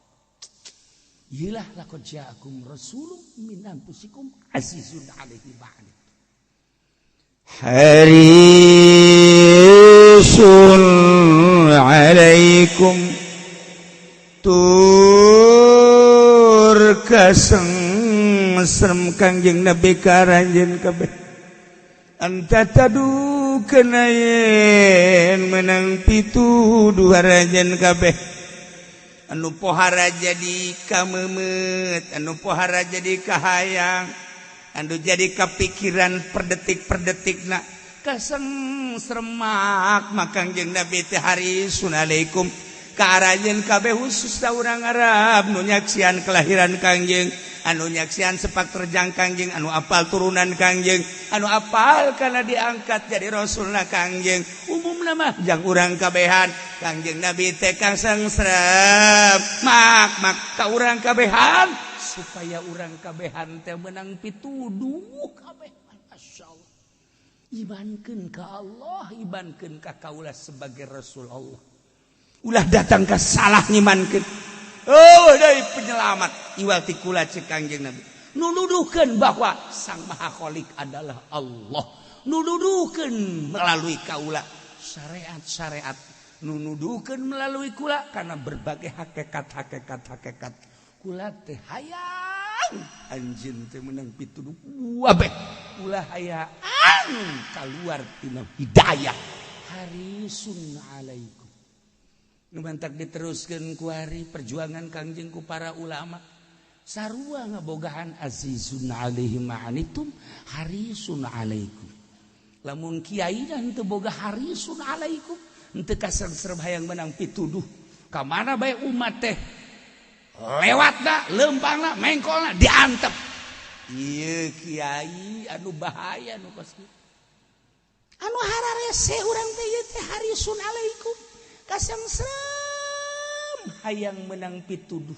Iyalah laqad ja'akum rasulun min anfusikum azizun alaihi ma'anittu. Harisun alaikum tur kaseng serem Kangjeng Nabi karanjeun kabeh anta tadu kenayen menang pituduh aranjeun kabeh anu pohara jadi kamemet, anu pohara jadi kahayang, anu jadi kapikiran per detik per detikna kaseng seremak. Makangjeng Nabi teh harisun alaikum ka aranjeun kabeh, khususna urang Arab nu nyaksian kelahiran Kangjeng, anu nyaksian sepak terjang Kangjeng, anu apal turunan Kangjeng, anu apal karena diangkat jadi rasulna Kangjeng. Umumna mah jang urang kabehan Kangjeng Nabi teh kasengsrem mak mak ka urang kabehan supaya urang kabehan teh menang pituduh kabeh. Masyaallah, imankeun ka Allah, imankeun ka kaula sebagai rasul Allah. Ulah datang ka salah ngimankeun. Oh, dari penyelamat iwal ti kula cek Kangjeng Nabi. Nuduhkeun bahwa Sang Maha Khalik adalah Allah. Nuduhkeun melalui kaula syariat-syariat. Nuduhkeun melalui kula karena berbagai hakikat-hakikat hakikat. Kula teh hayang anjeun teh menang pituduh kabeh. Ulah hayang kaluar tina hidayah. Harisun alaikum. Nu mantak diteruskeun ku hari perjuangan Kangjeng ku para ulama. Sarua ngabogahan azizun alaihi ma'anitum harisun alaikum. Lamun kiai dan teu boga harisun alaikum, henteu kasengsrem hayang menang pituduh. Ka mana bae umat teh lewatna, leumpangna, mengkolna diantep. Ieu kiai anu bahaya nu kos kieu. Anu hararese urang teh ieu teh harisun alaikum. Kasengsrem hayang menang pituduh.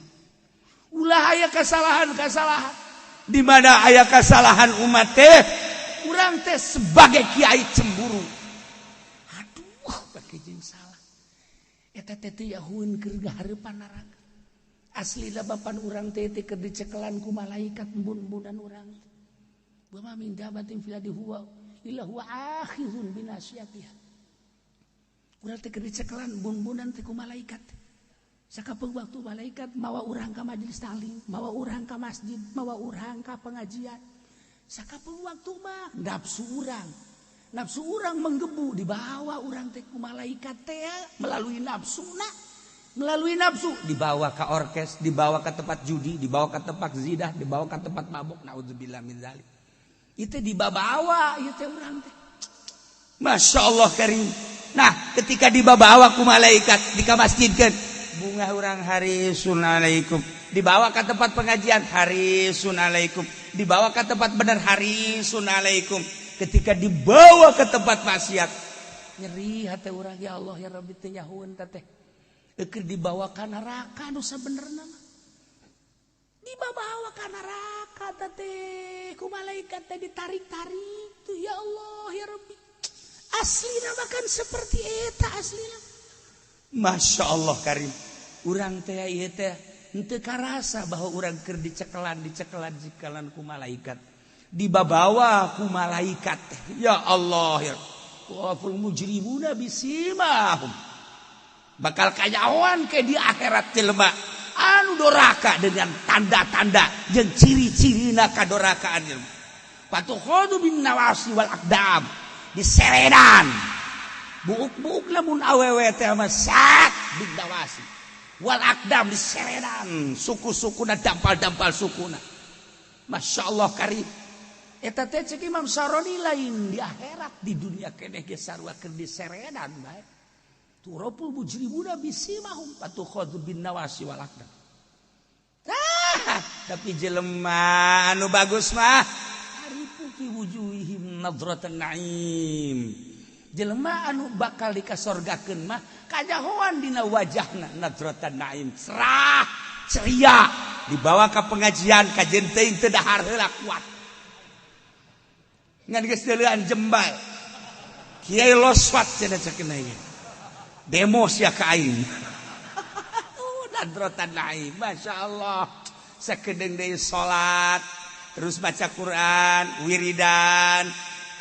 Ulah aya kesalahan-kesalahan. Di mana aya kesalahan umat teh, urang teh sebagai kiai cemburu. Aduh, bagi jeung salah. Eta teh teu yahueun keur gahareupan neraka. Aslina bapan urang teh teh keur dicekelan ku malaikat embun-embunan urang. Wa ma min dabatin fil ardi huwa illa huwa akhizun binasiyatiha. Urang teh keur dicekelan embun-embunan teh ku malaikat. Sakapeung waktu malaikat mawa urang ka majelis taklim, mawa urang ka masjid, mawa urang ka pengajian. Sakapeung waktu mah nafsu urang. Nafsu urang menggebu dibawa urang teh ku malaikat teh melalui nafsuna. Melalui nafsu dibawa ke orkes, dibawa ke tempat judi, dibawa ke tempat zidah, dibawa ke tempat mabuk. Naudzubillah min zalik. Itu dibawa ieu teh urang teh. Masya Allah karim. Nah, ketika dibawa ku malaikat di masjidkeun, bunga urang harisun alaikum. Dibawa ke tempat pengajian harisun alaikum. Dibawa ke tempat benar harisun alaikum. Ketika dibawa ke tempat maksiat, nyeri hati urang, ya Allah ya Rabbi teh nyahueun teh. Keur dibawa ka neraka nu sabenerna mah. Dibawa ka neraka teh ku malaikat teh ditarik-tarik tuh, ya Allah ya Rabbi. Aslina bahkan seperti eta aslina. Masya Allah karim. Urang teh ieu teh henteu karasa bahwa urang keur dicekelan dicekelan cekalan ku malaikat. Dibabawa ku malaikat. Ya Allah ya. Waful mujrimuna bisimahum. Bakal kanyahoan ke di akhirat jelema anu doraka dengan tanda-tanda jeung ciri-cirina kadorakaan jelema. Patukhadu bin nawasi wal aqdam diseredan. Buuk-buuk lamun awewe teh mah sak bin nawasi. Wal aqdam diseredan, suku-sukuna dampal-dampal sukuna. Masya Allah karim. Eta teh cek Imam Saroni lain di akhirat di dunia keneh ge sarua keur diseredan bae. Turapul mujrimuna bisimahum patukhadu bin nawasi wal aqdam. Tapi jelema anu bagus mah arifu fi wujuhihim nadratan na'im. Jelema anu bakal dikasorgakeun mah kajahoan dina wajahna nadratan na'im, cerah, ceria, dibawa ka pengajian kajen teuing teu dahar heula kuat. Ngan geus deuleuan jembal. Kiai loswat cenah ceuk ieu. Demo sia ka aing. Nadratan na'im, Masya Allah. Sakedeung deui salat, terus baca Quran, wiridan.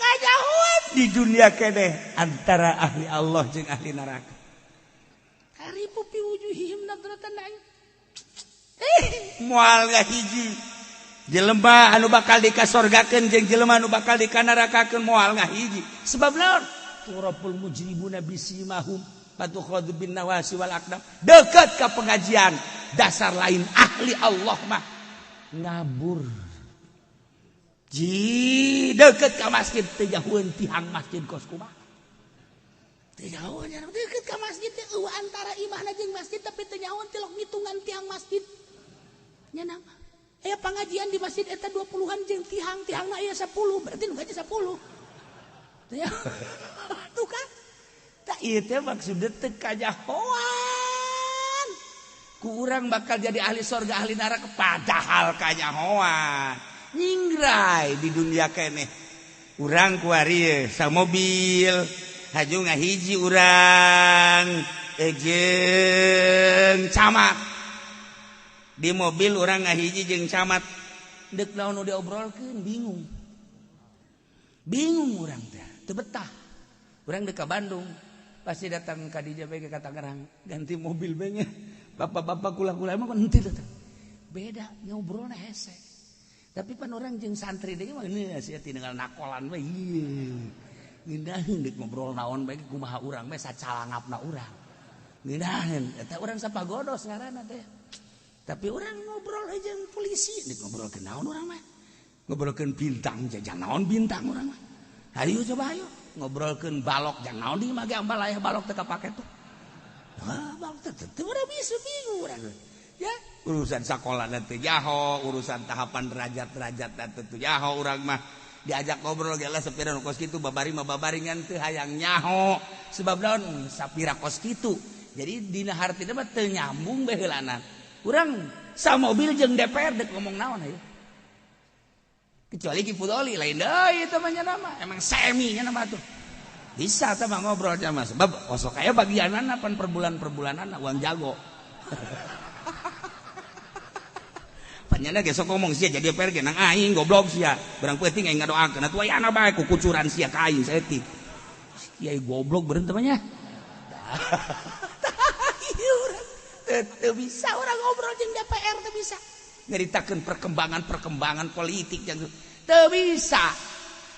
Kajahuan di dunia keneh antara ahli Allah jeung ahli neraka. Arifu fi wujuhihim nadratan na'im. Moal ngahiji. Jelema anu bakal dikasorgakeun jeung jelema anu bakal dikanarakakeun moal ngahiji. Sebab naon? Turapul mujrimuna bisimahum patukhadu bin nawasi wal aqdam. Deket ka pengajian, dasar lain ahli Allah mah ngabur. Ji deket ka masjid teu jauheun tihang masjid kos kumaha. Teu jauheun nya deket ka masjid teh eueuh antara imahna jeung masjid tapi teu jauheun tilok ngitungan tihang masjid. Nya nama. Aya pengajian di masjid eta 20-an jeung tihang, tihangna aya 10, berarti nu gaji 10. Tuh kan? Tak ieu teh maksudna teu kanyahoan. Ku urang bakal jadi ahli sorga ahli neraka padahal kanyahoan. Nyingrai di dunia keneh. Urang kuari samobil, haju ngahiji urang jeung camat. Di mobil urang ngahiji jeung camat. Deuk naon nu diobrolkeun bingung. Bingung urang teh, teu betah. Urang deuk ka Bandung, pasti datang ka dieu bae ka Tangerang, ganti mobil bae nya. Bapak-bapak kula-kula emang kan henteu datang. Beda ngobrolna hese. Tapi pan orang jeung santri deui mah geus sia tinggal nakolan we. Ngeunaheun deuk ngobrol naon bae kumaha urang we sacalangapna urang. Ngeunaheun eta urang sapagodos ngaranna teh. Tapi urang ngobrol jeung polisi deuk ngobrolkeun naon urang mah. Ngobrolkeun bintang jang naon bintang urang mah. Hayu coba hayu ngobrolkeun balok jang naon di mah ge ambal aya balok teu kapake tuh. Ah balok teh teu urang bisa bingung urang. Ya, urusan sekolah nanti jaho, urusan tahapan derajat-derajat nanti tuh jaho urang mah diajak ngobrol ge lah sapira nu kos kitu babari mah babaringan teu hayang nyaho sebab naon sapira kos kitu. Jadi dina hartina mah teu nyambung bae heulanan. Urang samobil jeung DPR deuk ngomong naon hayu. Kecuali Ki Fudoli lain deui eta mah nya nama, emang semi nya nama tuh. Bisa teh mah ngobrol sama sebab osok aya bagianana pan per bulan-per bulanana uang jago. Nyana ge sok ngomong sia jadi DPR ge nang aing goblok sia. Barang peuting aing ngadoakeun atuh aya bae kukucuran sia ka aing saeutik. Kiai goblok beureun teh mah nya. Teu bisa urang ngobrol jeung DPR teu bisa. Nyaritakeun perkembangan-perkembangan politik jeung teu bisa.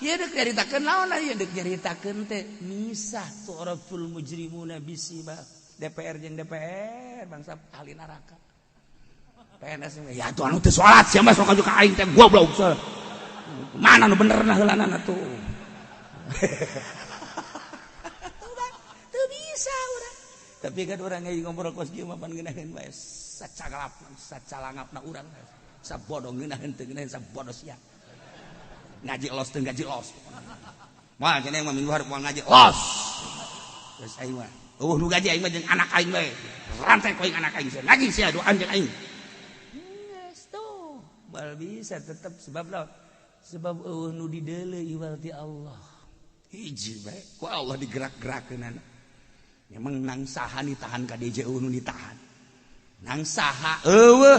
Ieu deuk nyaritakeun naon ieu deuk nyaritakeun teh misah tu'raful mujrimuna bisiba. DPR jeung DPR bangsa ahli neraka. PNS ya tuh anu teu salat sia mah sok ka aing teh goblok. Mana nu benerna heulanana tuh. Teu bisa urang. Tapi kan urang ge ngobrol kos kieu mah pan ngeunaheun bae sacagalap sacalangapna urang. Sabodo ngeunaheun teu ngeunaheun sabodo sia. Ngaji los teu ngaji los. Moal cenah mah minggu hareup moal ngaji los. Geus aing mah eueuh nu gaji aing mah jeung anak aing bae. Rantai ku aing anak aing sia. Ngaji sia doan jeung aing. Bal bisa tetap sebab lawan sebab eueuh nu dideuleu iwal ti Allah. Hiji bae ku Allah digerak-gerakeunana. Memang nang saha ditahan ka DJ eueuh nu ditahan. Nang saha eueuh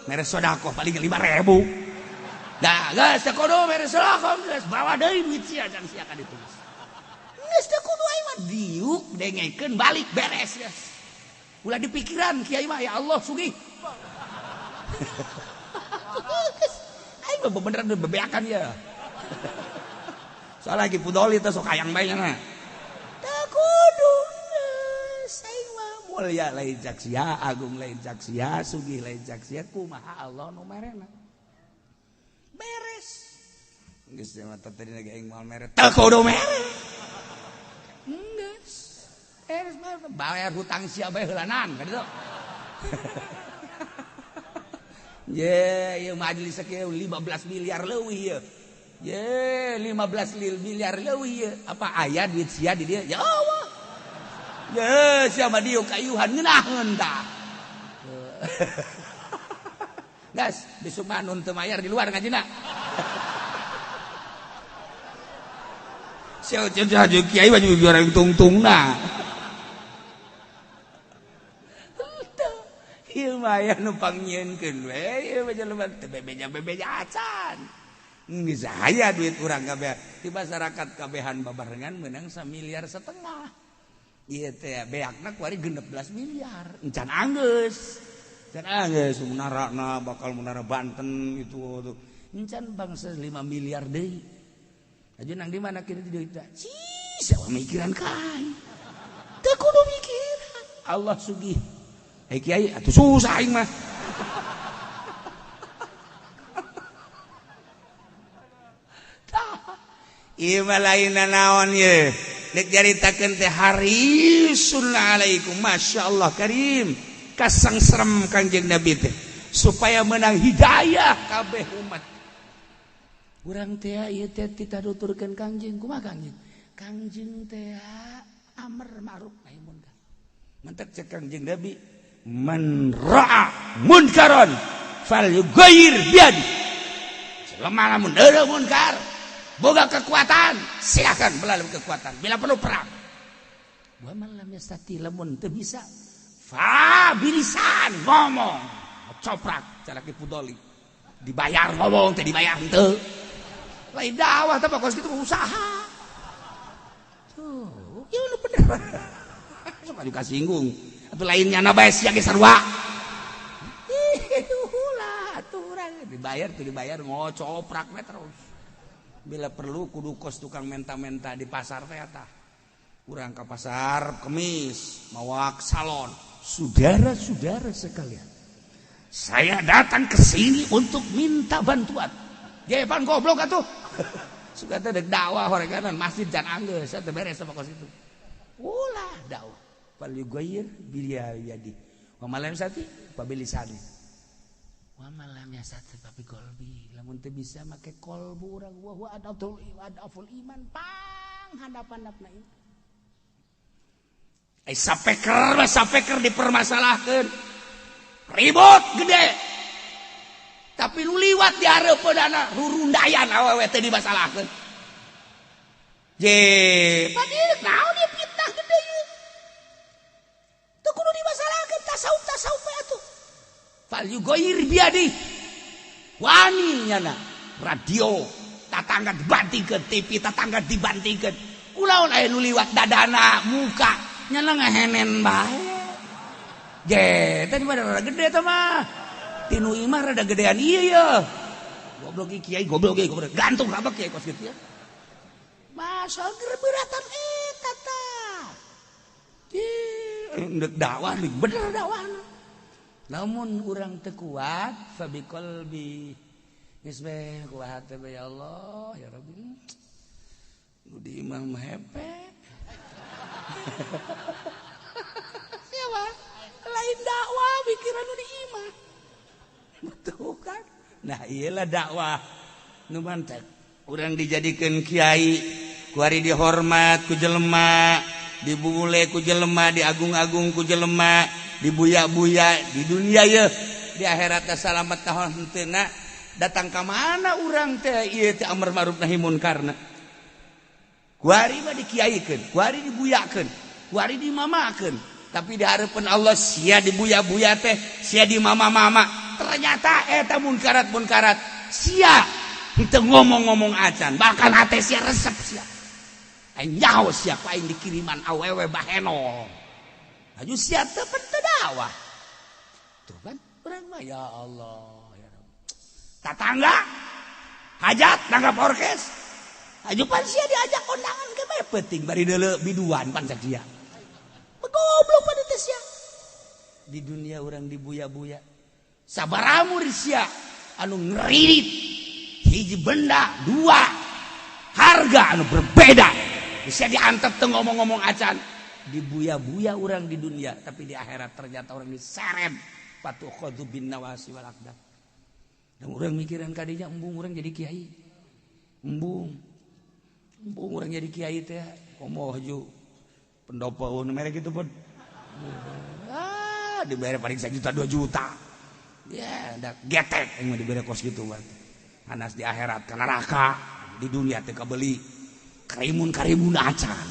mere sedekah paling 5.000. Dah geus teu kudu beres lakom geus bawa deui duit sia jang sia ka ditu. Geus teu kudu aing mah diuk dengekeun balik beres geus. Ulah dipikiran kiai mah ya Allah sugih. Aing mah beneran bebeakan ya. Soalnya lagi pudoli teh sok hayang bae nya. Teu kudu geus aing mah mulia lain cak sia, agung lain cak sia, sugih lain cak sia, kumaha Allah nu merena. Beres. Geus mah tadi lagi aing moal mere. Teu kudu mere. Geus. Beres mah bayar hutang sia bae heulanan ka ditu. Ye, ieu majelis kieu 15 miliar leuwih ieu. Ye, 15 miliar leuwih ieu. Apa aya duit sia di dieu? Ya Allah. Ye, sia mah dieu kayuhan ngeunaheun tah. Gas, besok mah nun teu mayar di luar ngajina. Sia jeung kiai mah juara tungtungna. Ieu mah aya nu pangnyieunkeun we, ieu mah jelema teu bebeja-bebeja acan. Geus aya duit urang kabeh di masyarakat kabehan babarengan meunang 1,5 miliar. Ieu teh beakna kuari 16 miliar. Encan anggeus. Encan anggeus munarana bakal munara Banten gitu tuh. Encan bangsa 5 miliar deui. Aja nang di mana kieu duit teh? Cih, sawa mikiran ka aing. Teu kudu mikiran. Allah sugih. Hei kiai atuh susah aing mah. Ieu mah lain naon ye. Dek caritakeun teh harisun alaikum masyaallah karim. Kasangserem Kangjeng Nabi teh supaya menang hidayah kabeh umat. Urang teh ieu teh titaduturkeun Kangjeng kumaha Kangjeng? Kangjeng teh amar ma'ruf nahi munkar. Mantak cek Kangjeng Nabi man ra'a munkaran falyughayyir biyadi. Selama lamun eueuh munkar boga kekuatan, silakan melalui kekuatan. Bila perlu perang. Wa man lam yastati lamun teu bisa fa bilisan ngomong, coprak cara ki pudoli. Dibayar ngomong teh dibayar henteu. Lain dakwah teh pokos kitu usaha. Tuh, ieu nu bener. Sok anu kasinggung. Atuh lainnya na bae sia ge sarua. Ih, ulah atuh urang dibayar tuh dibayar ngocoprak we terus. Bila perlu kudu kos tukang menta-menta di pasar teh eta. Urang ka pasar kemis, mawak salon. Saudara-saudara sekalian, saya datang ke sini untuk minta bantuan. Ye pan goblok atuh. Suka teh dek dakwah horeganan masjid jan anggeus teh beres sama kos itu. Ulah dakwah. Fal yughayyir bil yadi. Wa malam sati pabilisani. Wa malam yasati papi kolbi. Lamun teu bisa make kolbu urang wa huwa adaful iman pang handap-handapna ieu. Ai sapeker sapeker dipermasalahkeun. Ribut gede. Tapi lu liwat di hareupeunana rurundayan awewe teh dimasalahkeun. Je, padahal naon ieu fitnah gede ieu. Teu kudu dimasalahkeun tasawuf-tasawuf we atuh. Fal yughayyir biyadi. Wani nyana radio tatangga dibantingkeun, TV tatangga dibantingkeun. Kulaon aya nu liwat dadana muka nyana ngahenen bae. Je, teh mah rada gede teh mah. Tinu imah rada gedean ieu ye. Goblok ieu kiai, goblok ieu goblok. Gantung kabeh kiai kos kitu ya. Masa beratan eta tah. Ih, ndek dakwah bener dakwahna. Namun urang teu kuat fa biqalbi. Geus we kuat teh ya Allah ya Rabbi. Nu di imah mah hepe. Siapa? Lain dakwah pikiran nu di imah. Betul kan? Nah iyalah dakwah nu mantek. Urang dijadikeun kiai, kuari dihormat ku jelema, dibule ku jelema, diagung-agung ku jelema, dibuya-buya di dunia ye, di akhirat teh salamet tahun henteuna. Datang ka mana urang teh ieu teh amar ma'ruf nahi munkarna. Kuari mah dikiaikeun, kuari dibuyakeun, kuari dimamakeun. Tapi di hareupeun Allah sia dibuya-buya teh, sia dimama-mama. Ternyata eta munkarat-munkarat sia Henteu ngomong-ngomong acan, bahkan hate sia resep sia. Aing nyaho sia ku aing dikiriman awewe baheno. Aju sia teu teu dakwah. Tuh kan urang mah ya Allah ya Rabb. Tatangga hajat nanggap orkes. Aju pan sia diajak kondangan ke bae penting bari deuleu biduan pan cek sia. Goblok pada teh sia. Di dunia urang dibuya-buya. Sabaraha sia anu ngeridit hiji benda dua harga anu berbeda. Bisa diantep teu ngomong-ngomong acan. Dibuya-buya urang di dunia, tapi di akhirat ternyata orang diseret patukhadzu bin nawasi wal aqdam. Dan urang mikiran kadinya embung urang jadi kiai. Embung. Embung urang jadi kiai teh komo haju pendopo merek gitu pun. Ah, dibayar paling 1 juta 2 juta. Ya, da getek yang diberi kos gitu bang. Hanas di akhirat ke neraka, di dunia teh kabeli karimun-karimun acan.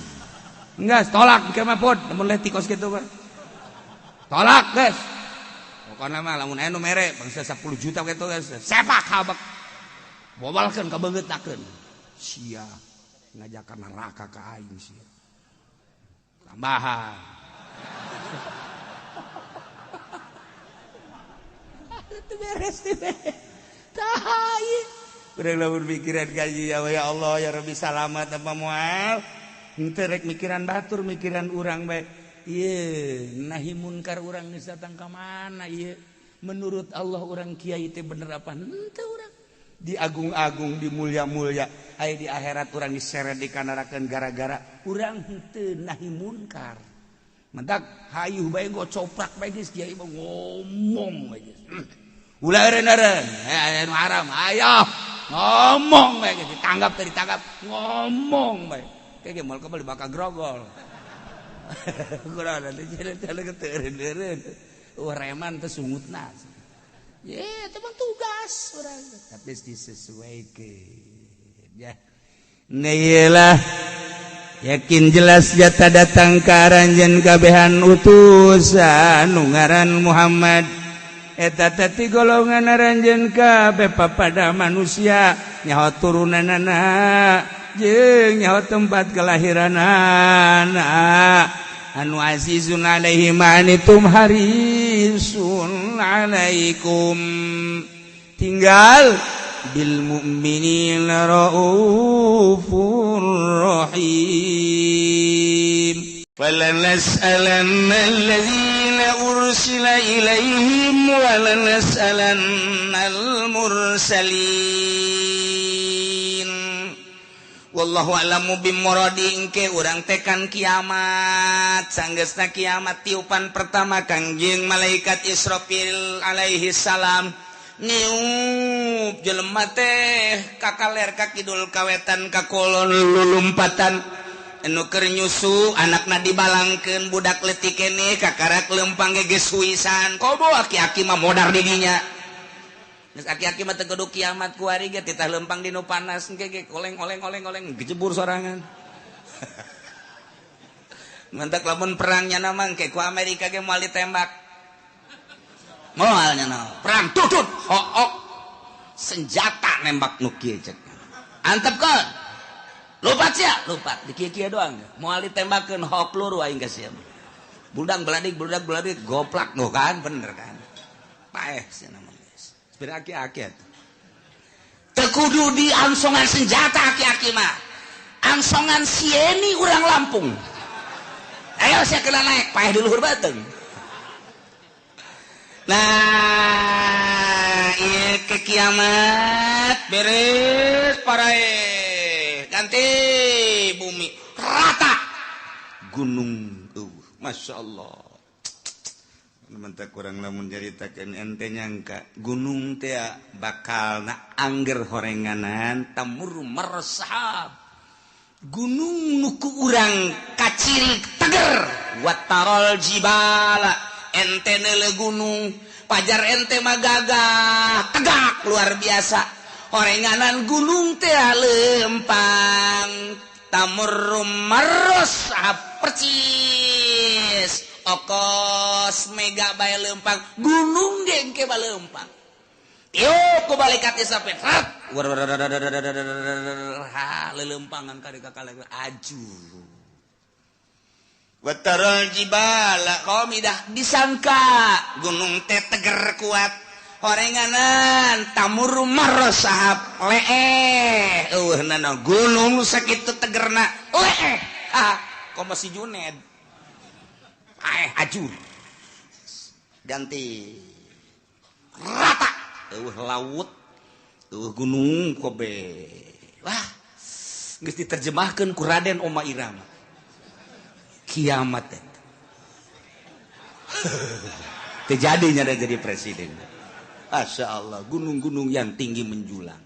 Enggak, tolak mikir mah pod, lamun leti kos gitu bang. Tolak, guys. Pokoknya mah lamun aya nu mere bangsa 10 juta gitu guys. Sepak habek. Bobalkeun ka beungeutakeun. Sia ngajakan neraka ka aing sia. Tambahan. Itu beres teh. Tah ieu. Urang lamun mikiran gaji ya Allah ya Rabbi salamat apa moal. Henteu rek mikiran batur mikiran urang bae. Ieu nahi munkar urang geus datang ka mana ieu? Menurut Allah urang kiai teh bener apa henteu urang? Diagung-agung, dimulia-mulia. Aya di akhirat urang diseret dikanarakeun gara-gara urang henteu nahi munkar. Mentak hayuh bae gocoprak bae geus kiai mah ngomong bae geus. Ulah eureun-eureun, aya nu haram, ayo ngomong bae geus ditanggap teh ditangkap, ngomong bae. Kayak moal kebal bakal grogol. Kurang nanti jalan-jalan ke eureun-eureun. Reman teh sungutna. Ye, itu mah tugas urang. Tapi disesuaikan ya. Neilah yakin jelas jata datang ka aranjeun kabehan utusan nu ngaran Muhammad. Eta teh ti golongan aranjeun kabeh papada manusia nyaho turunanana jeung nyaho tempat kelahiranana. Anu azizun alaihi ma anitum harisun alaikum. Tinggal bil mu'minina raufur rahim. Falanas'alanna alladzina ursila ilaihim wa lanas'alannal mursalin. Wallahu a'lamu bimuradi engke urang tekan kiamat sanggeusna kiamat tiupan pertama Kangjeng malaikat Israfil alaihi salam niup jelema teh kakaler ka kidul kawetan ka kolon lulumpatan anu keur nyusu anakna dibalangkeun budak leutik keneh kakarak lempang ge geus huisan komo aki-aki mah modar di dinya. Geus aki-aki mah teu kudu kiamat kuari ge titah lempang di nu panas engke ge oleng-oleng-oleng-oleng gejebur sorangan. Mentak lamun perangnya na mah engke ku Amerika ge moal ditembak. Moal nya na. Perang tutut hook senjata nembak nu kieu cek. Antepkeun. Lupat sia, lupat di kieu-kieu doang. Moal ditembakeun hook peluru aing ka sia. Budak beladik goplak nu kan bener kan. Paeh sia na mah. Beraki-aki teu kudu di angsongan senjata aki-aki mah. Angsongan sieni urang Lampung. Ayo saya kena naik paeh di luhur bateung. Nah, ieu ke kiamat beres parae ganti bumi rata gunung. Masya Allah. Mentak kurang lamun nyaritakeun ente nyangka gunung teh bakal na angger horenganan tamur mersahab gunung nu ku urang kacirik teger watarol jibala ente neuleuh gunung pajar ente mah gagah tegak luar biasa horenganan gunung teh lempang tamur mersahab percis okos mega bae lempang gunung ge engke balempang Tiup ku malaikat Israfil. Ha leuleumpangan ka ka aju. Wataral jibala qamidah disangka gunung teh teger kuat. Horenganan tamur marosahab leeh eueuh nana gunung sakitu tegerna leeh. Ah komo si Juned. Aeh ajur. Ganti rata eueuh laut eueuh gunung kobe. Wah geus diterjemahkeun ku Raden Oma Irama. Kiamat eta. Terjadinya ada jadi presiden. Masya Allah, gunung-gunung yang tinggi menjulang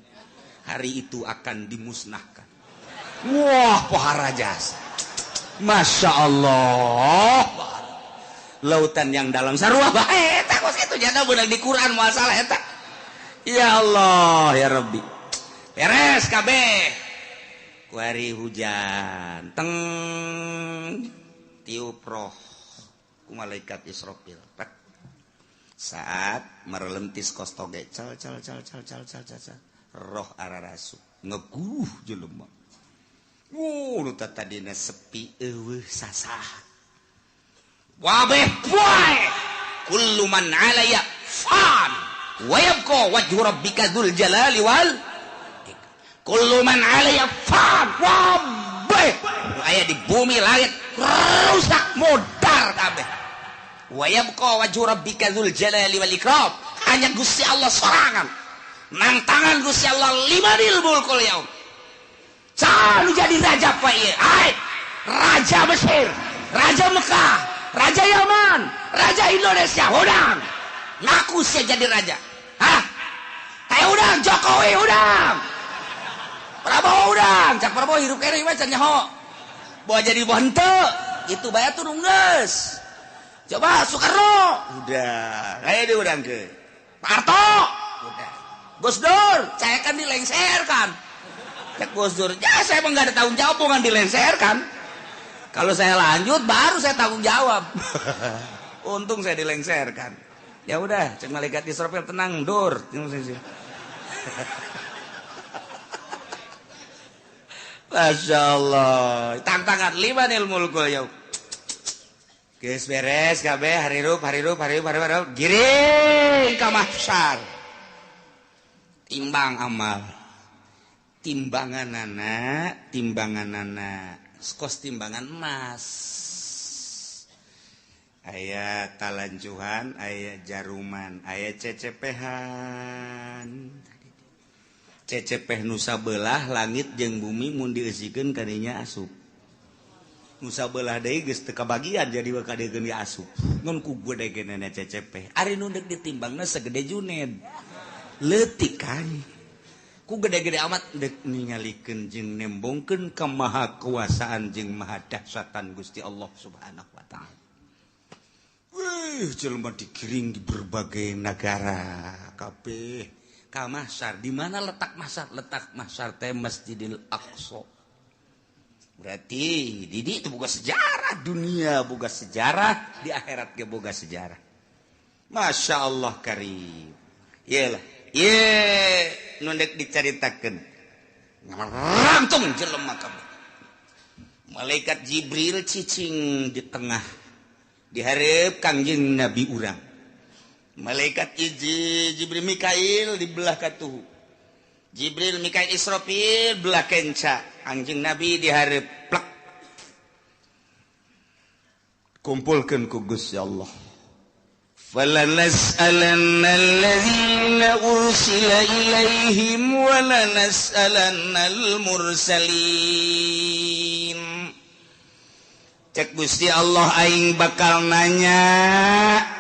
hari itu akan dimusnahkan. Wah, pohara jasa. Masya Allah. Lautan yang dalam sarua bae eta kos kitu jana beunang di Quran masalah eta. Ya Allah, ya Rabbi. Beres kabeh. Kuari hujan, teng tiup roh ku malaikat Israfil. Saat merelentis kos toge cal cal cal cal cal cal cal roh ararasu ngeguh jelema. Nu tadina sepi eueuh sasah. Wabeh poe kullu man 'alaya fan wa yabqa wajhu rabbika dzul jalali wal kullu man 'alaya fan. Wabeh aya di bumi langit rusak modar kabeh. Wa yabqa wajhu rabbika dzul jalali wal ikram. Hanya Gusti Allah sorangan. Nang tangan Gusti Allah limanil mulkul yaum. Sanu jadi raja apa ieu? Ai, raja Mesir, raja Mekah, raja Yaman, raja Indonesia, udang. Ngaku sia jadi raja. Hah? Teh udang Jokowi udang. Prabowo udang, cak Prabowo hirup kene mah can nyaho. Bawa jadi boh henteu, itu bae tuh geus. Coba Soekarno, udah, kayak dia udah ke. Pak Harto, udah. Gus Dur, saya kan dilengserkan. Cek Gus Dur, ya saya emang nggak ada tanggung jawab, bukan dilengserkan. Kalau saya lanjut, baru saya tanggung jawab. Untung saya dilengserkan. Ya udah, cek malaikat Israfil tenang, Dur. Masya Allah, tantangan limanil mulkul yaum. Geus beres kabeh harirup harirup harirup harirup giring ka mahsyar. Timbang amal. Timbanganana, timbanganana kos timbangan emas. Aya talanjuhan, aya jaruman, aya cecepehan. Cecepeh nu sabelah langit jeung bumi mun dieusikeun kadinya asup. Nusa belah deui geus teu kabagian jadi kadegeun ge asup. Ngan ku gede-gedena CCP. Ari nu deuk ditimbangna segede Juned. Leutik kan. Ku gede-gede amat deuk ningalikeun jeung nembongkeun kemahakuasaan jeung mahadahsyatan Gusti Allah Subhanahu wa taala. Wih, jelema digiring di berbagai negara kabeh ka mahsyar. Di mana letak mahsyar? Letak mahsyar teh Masjidil Aqsa. Berarti Didi itu boga sejarah dunia, boga sejarah di akhirat ge boga sejarah. Masya Allah karim. Iyalah, ye nu deuk dicaritakeun. Ngarantung jelema kabeh. Malaikat Jibril cicing di tengah di hareup Kangjeng Nabi urang. Malaikat Jibril Mikail di belah katuhu. Jibril Mikail Israfil belah kenca. Anjing Nabi dihareup plek. Kumpulkeun ku Gusti Allah. Falanas'alanna allazina ursila ilaihim wa lanas'alannal mursalin. Cek Gusti Allah aing bakal nanya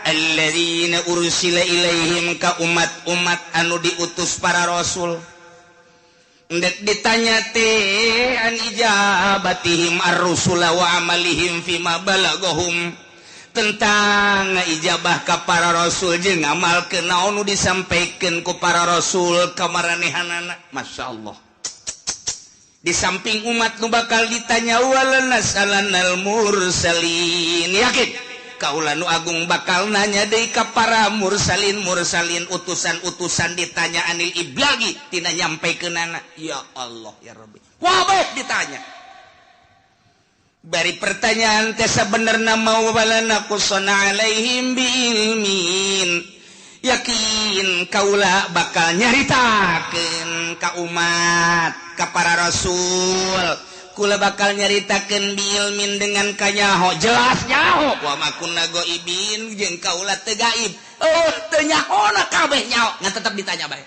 allazina ursila ilaihim ka umat-umat anu diutus para rasul. Ndek ditanya teh an ijabatihim ar-rusula wa amalihim fima balagahum, tentang ijabah ka para rasul jeung ngamalkeun naon nu disampaikeun ku para rasul ka maranehanana. Masya Allah. Di samping umat nu bakal ditanya wala nasalanal mursalin. Yakin Kaula nu agung bakal nanya deui ka para mursalin-mursalin utusan-utusan ditanya anil iblagi tina nyampekeunana. Ya Allah ya Rabbi. Wabeh ditanya. Bari pertanyaan teh sabenerna mau walana qusana alaihim biilmin. Yakin kaula bakal nyaritakeun ka umat ka para rasul kula bakal nyaritakeun biilmin dengan kanyaho jelas nyaho wa ma kunna ghaibin jeung kaula teu gaib oh teu nyahona kabeh nyaho ngan tetep ditanya bae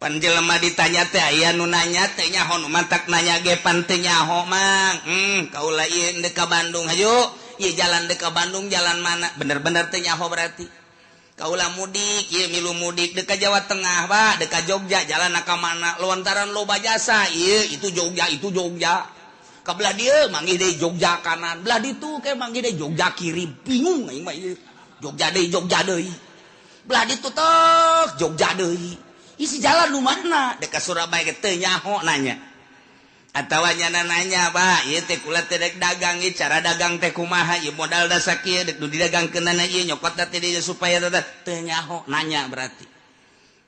pan jelema ditanya teh aya nu nanya teh nyaho nu mantak nanya ge pan teu nyaho mang kaula ieu deuk ka Bandung hayu ieu jalan deuk ka Bandung jalan mana bener-bener teu nyaho berarti kaula mudik ieu milu mudik deuk ka Jawa Tengah Pak deuk ka Jogja jalan ka mana lontaran loba jasa ieu itu Jogja ka belah dieu manggih deui Jogja kanan belah ditu ke manggih deui Jogja kiri bingung aing mah ieu Jogja deui belah ditu tok Jogja deui isi jalan nu mana deuk ka Surabaya ge teu nyaho nanya atawa nyana nanya Pak ieu teh kula teh rek dagang ieu cara dagang teh kumaha ieu modal da sakieu dek nu didagangkeunana ieu nyokot teh dieu supaya teu nyaho nanya berarti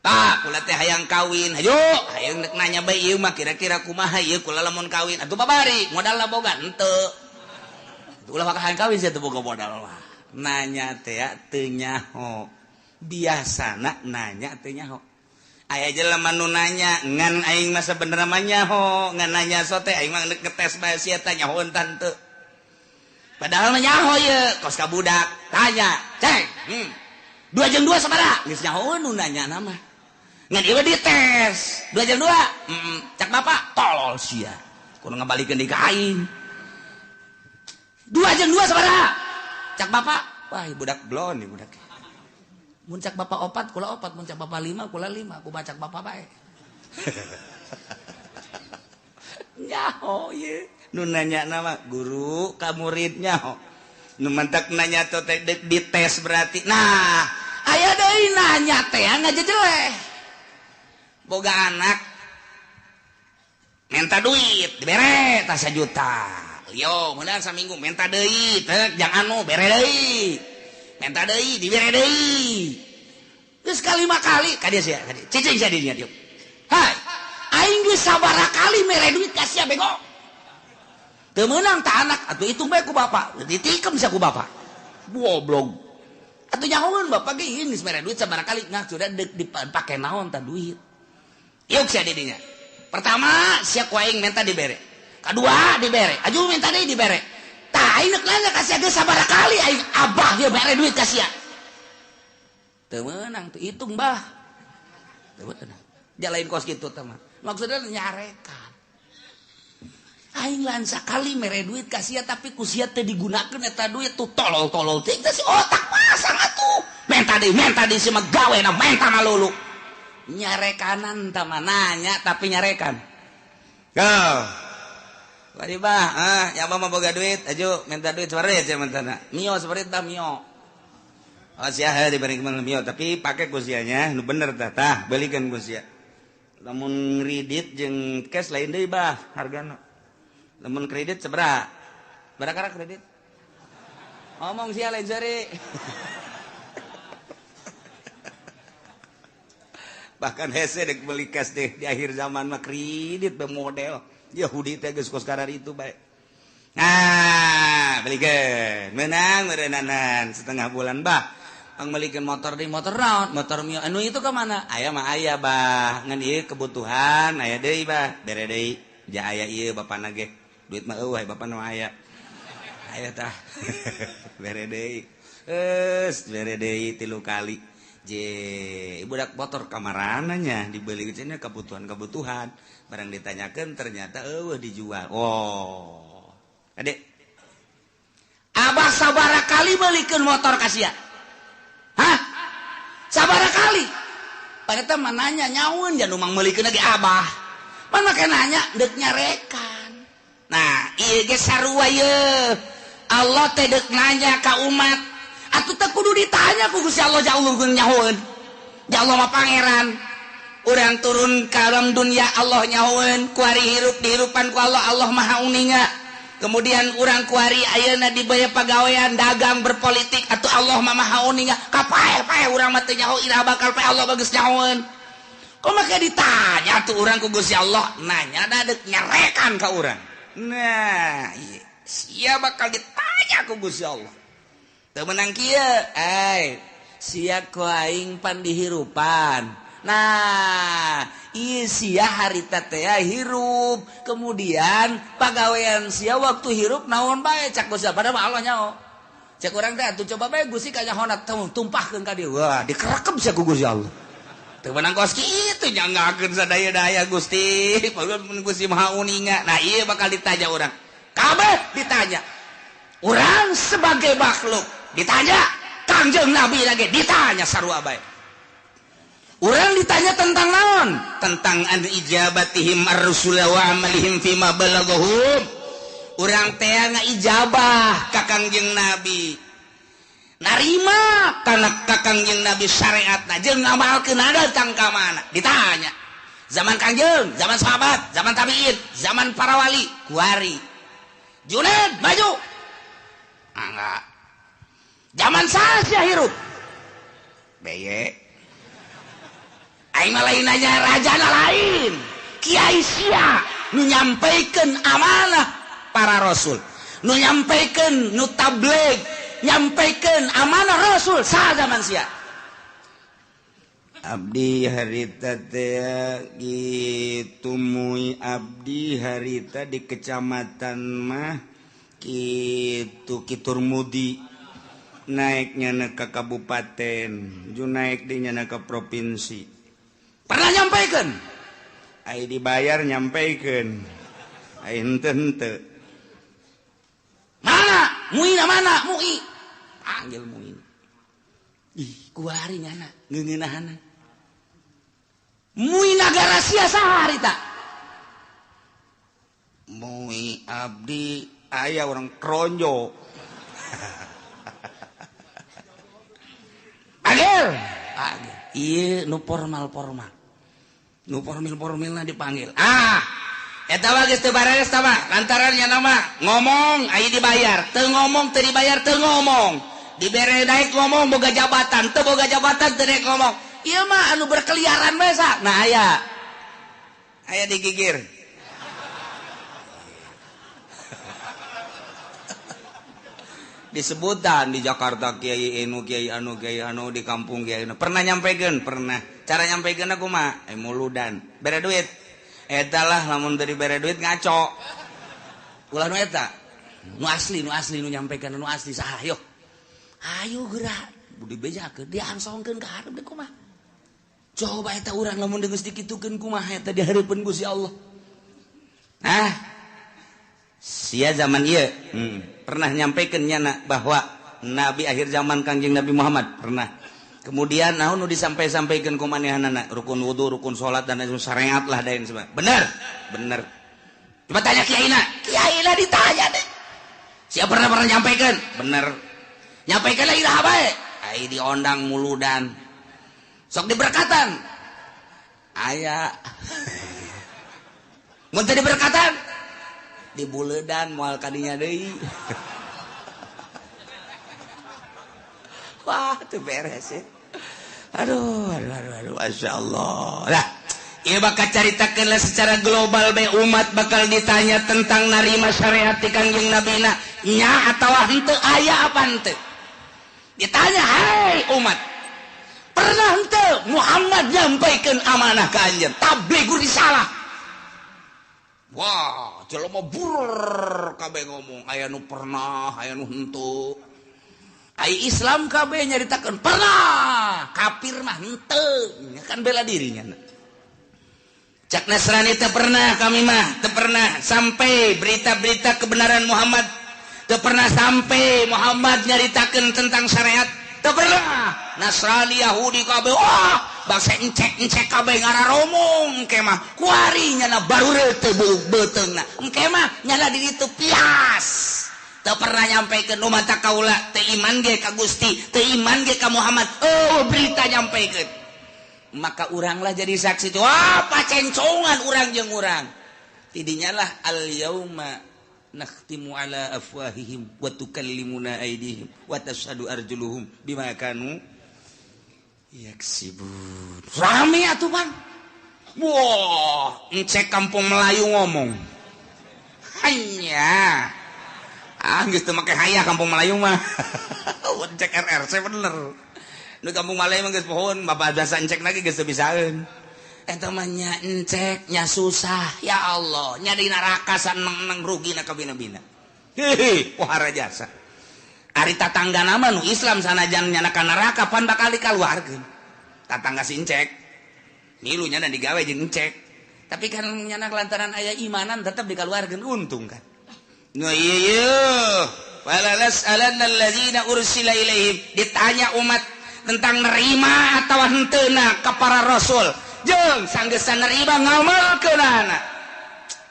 Pak kula teh hayang kawin hayu hayang dek nanya bae ieu mah kira-kira kumaha ieu kula lamun kawin atuh babari modalna boga henteu ulah mah hayang kawin sia teu boga modal mah nanya teh teu nyaho biasana nanya teu nyaho aya jelema nu nanya ngan aing mah sabenerna mah nyaho ngan nanya sote aing mah ngetes bae sia teh nyaho teu padahal mah nyaho ieu kos ka budak tanya ceng 2 jeung 2 sabaraha geus nyaho nu nanya mah ngan ieu dites 2 jeung 2 cak bapak tolol sia kudu ngabalikeun deui ka aing 2 jeung 2 sabaraha cak bapak wah budak blon ieu budak muncak bapak opat kula opat muncak bapak lima kula lima aku bacak bapak bae nyaho ye nu nanya nama guru ka murid nyaho nu mantak nanya teh dek dites berarti nah aya deui nanya teh ngajejeleh boga anak minta duit dibere tah 1 juta yo meunang saminggu minta deui teh jang anu bere deui minta deui dibere deui geus kalima kali ka dieu sia ka dieu cicing sia dinya dieu hai aing geus sabaraha kali mere duit ka sia bego teu meunang ta anak atuh hitung bae ku bapak ditikem sia ku bapak goblok atuh nyahoeun bapak ge ieu geus mere duit sabaraha kali ngah sudah deuk dipake naon ta duit yuk sia di dinya pertama sia ku aing minta dibere kadua dibere aju minta deui dibere tah aing nanya ka sia geus sabaraha kali aing abah dia mere duit ka sia teu meunang teu hitung bah teu meunang jalain kos kitu teh mah maksudna nyarekan aing lan sakali mere duit ka sia tapi ku sia teu digunakeun eta duit tuh tolol-tolol teh si otak pasang atuh menta deui si mah gawena menta malulu nyarekanan tah mah nanya tapi nyarekan go Wadi bah, yang mah boga duit, aju minta duit separit sia mentana. Mio separit tah mio. Oh sia heuh diberi mio, tapi pake ku sianya nu bener tah tah, belikeun ku sia. Lamun kredit jeung cash lain deui bah hargana. Lamun kredit sabaraha? Berapa kredit? Ngomong sia lain seri. Bahkan hese dek beli cash deh di akhir zaman mah kredit be model. Yahudi teh geus kos karar itu bae. Nah, belikeun. Menang meureunanan setengah bulan bah. Pang belikeun motor deui motor naon? Motor Mio. Anu itu ka mana? Aya mah aya bah. Ngan ieu kebutuhan aya deui bah. Bere deui. Ja aya ieu bapana ge. Duit mah eueuh bapana mah aya. Aya tah. Bere deui. Geus bere deui 3 kali. Je, budak motor kamarananya dibeli cenah kebutuhan-kebutuhan. Barang ditanyakan ternyata eueuh dijual. Oh. Adek. Abah sabaraha kali belikeun motor ka sia? Hah? Sabaraha kali? Padahal mah nanya nyaun ja nu mang meulikeun lagi abah. Pan make nanya deuk nyarekan. Nah, ieu ge sarua ye. Allah teh deuk nanya ka umat. Atuh teh kudu ditanya ku Gusti Allah ja Allah nyahoeun. Ja Allah mah pangeran. Urang turun ka alam dunia Allah nyahoeun, kuari hirup dihirupan ku Allah, Allah maha uninga. Kemudian urang kuari ayeuna dibaya pagawean dagang berpolitik atau Allah mah maha uninga kapae-pae urang mah teu nyaho iraha bakal pae Allah bagus nyahoeun. Kok make ditanya tuh urang ku Gusti Allah nanya da deuk nyarekan ka urang. Nah, ieu sia bakal ditanya ku Gusti Allah. Teu meunang kieu, ai sia ku aing pan dihirupan. Nah, ieu sia harita teh hirup, kemudian pagawean sia waktu hirup naon bae cak Gusti padahal mah Allah nyaho. Cek urang teh atuh coba bae Gusti kanyahona tumpahkeun ka dieu. Wah, dikerekep sia ku Gusti Allah. Teu meunang kos kitu nyanggakeun sadaya-daya Gusti, padahal mun Gusti Maha Uninga. Nah, ieu bakal ditanya urang. Kabeh ditanya. Urang sebagai makhluk ditanya, Kangjeng Nabi lagi ditanya sarua bae. Urang ditanya tentang naon? Tentang an ijabatihim ar-rusula wa amalihim fima balaghahum. Urang teh ngaijabah ka Kangjeng Nabi. Narima kana ka Kangjeng Nabi syariatna jeung ngamalkeun datang ka mana? Ditanya. Zaman Kangjeng, zaman sahabat, zaman tabiin, zaman para wali, kuari. Junaid maju. Enggak. Zaman saha hirup? Beye. Aing mah lain nanya rajana lain. Kiai sia nu nyampaikan amanah para rasul, nu nyampaikan nu tabligh, nyampaikan amanah rasul saha zaman sia. Abdi harita teh kitu mui abdi harita di kecamatan mah kitu Kiturmudi naiknya ke kabupaten, ju naik di nyana ke provinsi. Pernah nyampaikan? Ai dibayar nyampaikan. Ai henteu henteu. Mana? Muina mana? Mui. Panggil Muin. Ih, kuari nyana ngeungeunahana. Mui nagara sia saha harita? Mui abdi aya orang kronjo. Panggil. Panggil. Ieu nu formal-formal. Nu formil-formilna dipanggil. Ah, eta mah geus teu bareres tah mah. Lantaran nya nama ngomong aya dibayar, teu ngomong teu dibayar teu ngomong. Dibere naik ngomong boga jabatan, teu boga jabatan teu naik ngomong. Ieu mah anu berkeliaran bae sa. Nah aya. Aya digigir. Disebutan di Jakarta kiai anu kiai anu kiai anu di kampung kiai anu. Pernah nyampekeun? Pernah. Cara nyampekeun aku mah muludan. Bere duit. Eta lah lamun teu dibere duit ngaco. Ulah nu eta. Nu asli nu nyampekeun nu asli saha yo. Ayo geura dibejakeun diangsongkeun ka hareup deui kumaha. Coba eta urang lamun geus dikitukeun kumaha eta di hareupeun Gusti Allah. Nah, sia zaman ieu pernah nyampaikan nyana bahwa nabi akhir zaman Kangjeng Nabi Muhammad pernah. Kemudian naon nu disampai-sampaikeun ku manehanana rukun wudu, rukun salat dan lain syariat lah dain sebagainya. Bener? Bener. Coba tanya kiaina. Kiaina ditanya deh. Sia pernah nyampaikan? Bener. Nyampaikan lagi dah bae. Ai diondang muludan. Sok diberkatan. Aya. Mun teu diberkatan di buledan moal kadinya deui. Wah, teu beres ya. Aduh, aduh, aduh, aduh, Masya Allah. Lah, ieu bakal caritakeun lah secara global bae umat bakal ditanya tentang narima syariat ti Kangjeng Nabina nya atawa henteu aya apa henteu. Ditanya, "Hai umat, pernah henteu Muhammad nyampaikeun amanah ka anjeun? Tabligh risalah." Wah, jelema burur kabeh ngomong aya nu pernah, aya nu henteu. Ai Islam kabeh nyaritakeun pernah, kafir mah henteu, kan bela dirinya. Cak Nasrani teu pernah kami mah, teu pernah sampai berita-berita kebenaran Muhammad, teu pernah sampai Muhammad nyaritakeun tentang syariat, teu pernah. Nasrani Yahudi kabeh wah, bangsa encek-encek kabeh ngararomong engke mah kuari nyana baru teu beuteungna. Engke mah nyana di ditu pias. Teu pernah nyampaikan umat kaula teu iman ge ka Gusti, teu iman ge ka Muhammad. Oh, berita nyampaikan. Maka uranglah jadi saksi tuh. Wah, pacencongan urang jeung urang. Tidinya lah al yauma Nakhtimu ala afwahihim wa tukallimuna aydihim wa tashhadu arjuluhum bima kanu yaksibun. Rame atuh Bang. Wah, encek kampung Melayu ngomong. Hanya ah geus teu make hayah kampung Melayu mah. Encek RRC bener. Nu kampung Melayu mah geus pohon, bapak biasa encek lagi geus teu bisaeun. Eta mah nya encek nya susah ya Allah, nya di neraka saneng-neng rugi na kabina-bina. Hehe, pohara jasa. Ari tatangga nama nu Islam sanajan nyana ka neraka pan bakal dikaluarkeun. Tatangga si encek. Milu nyana digawe jeung encek. Tapi kan nyana lantaran aya imanan tetap dikaluarkeun untung kan. Nu ieu ieu wala nas'alanna allazina ursila ilaihim, ditanya umat tentang nerima atawa henteuna ka para rasul. Jeung sanggeusna nerima ngamalkeunana.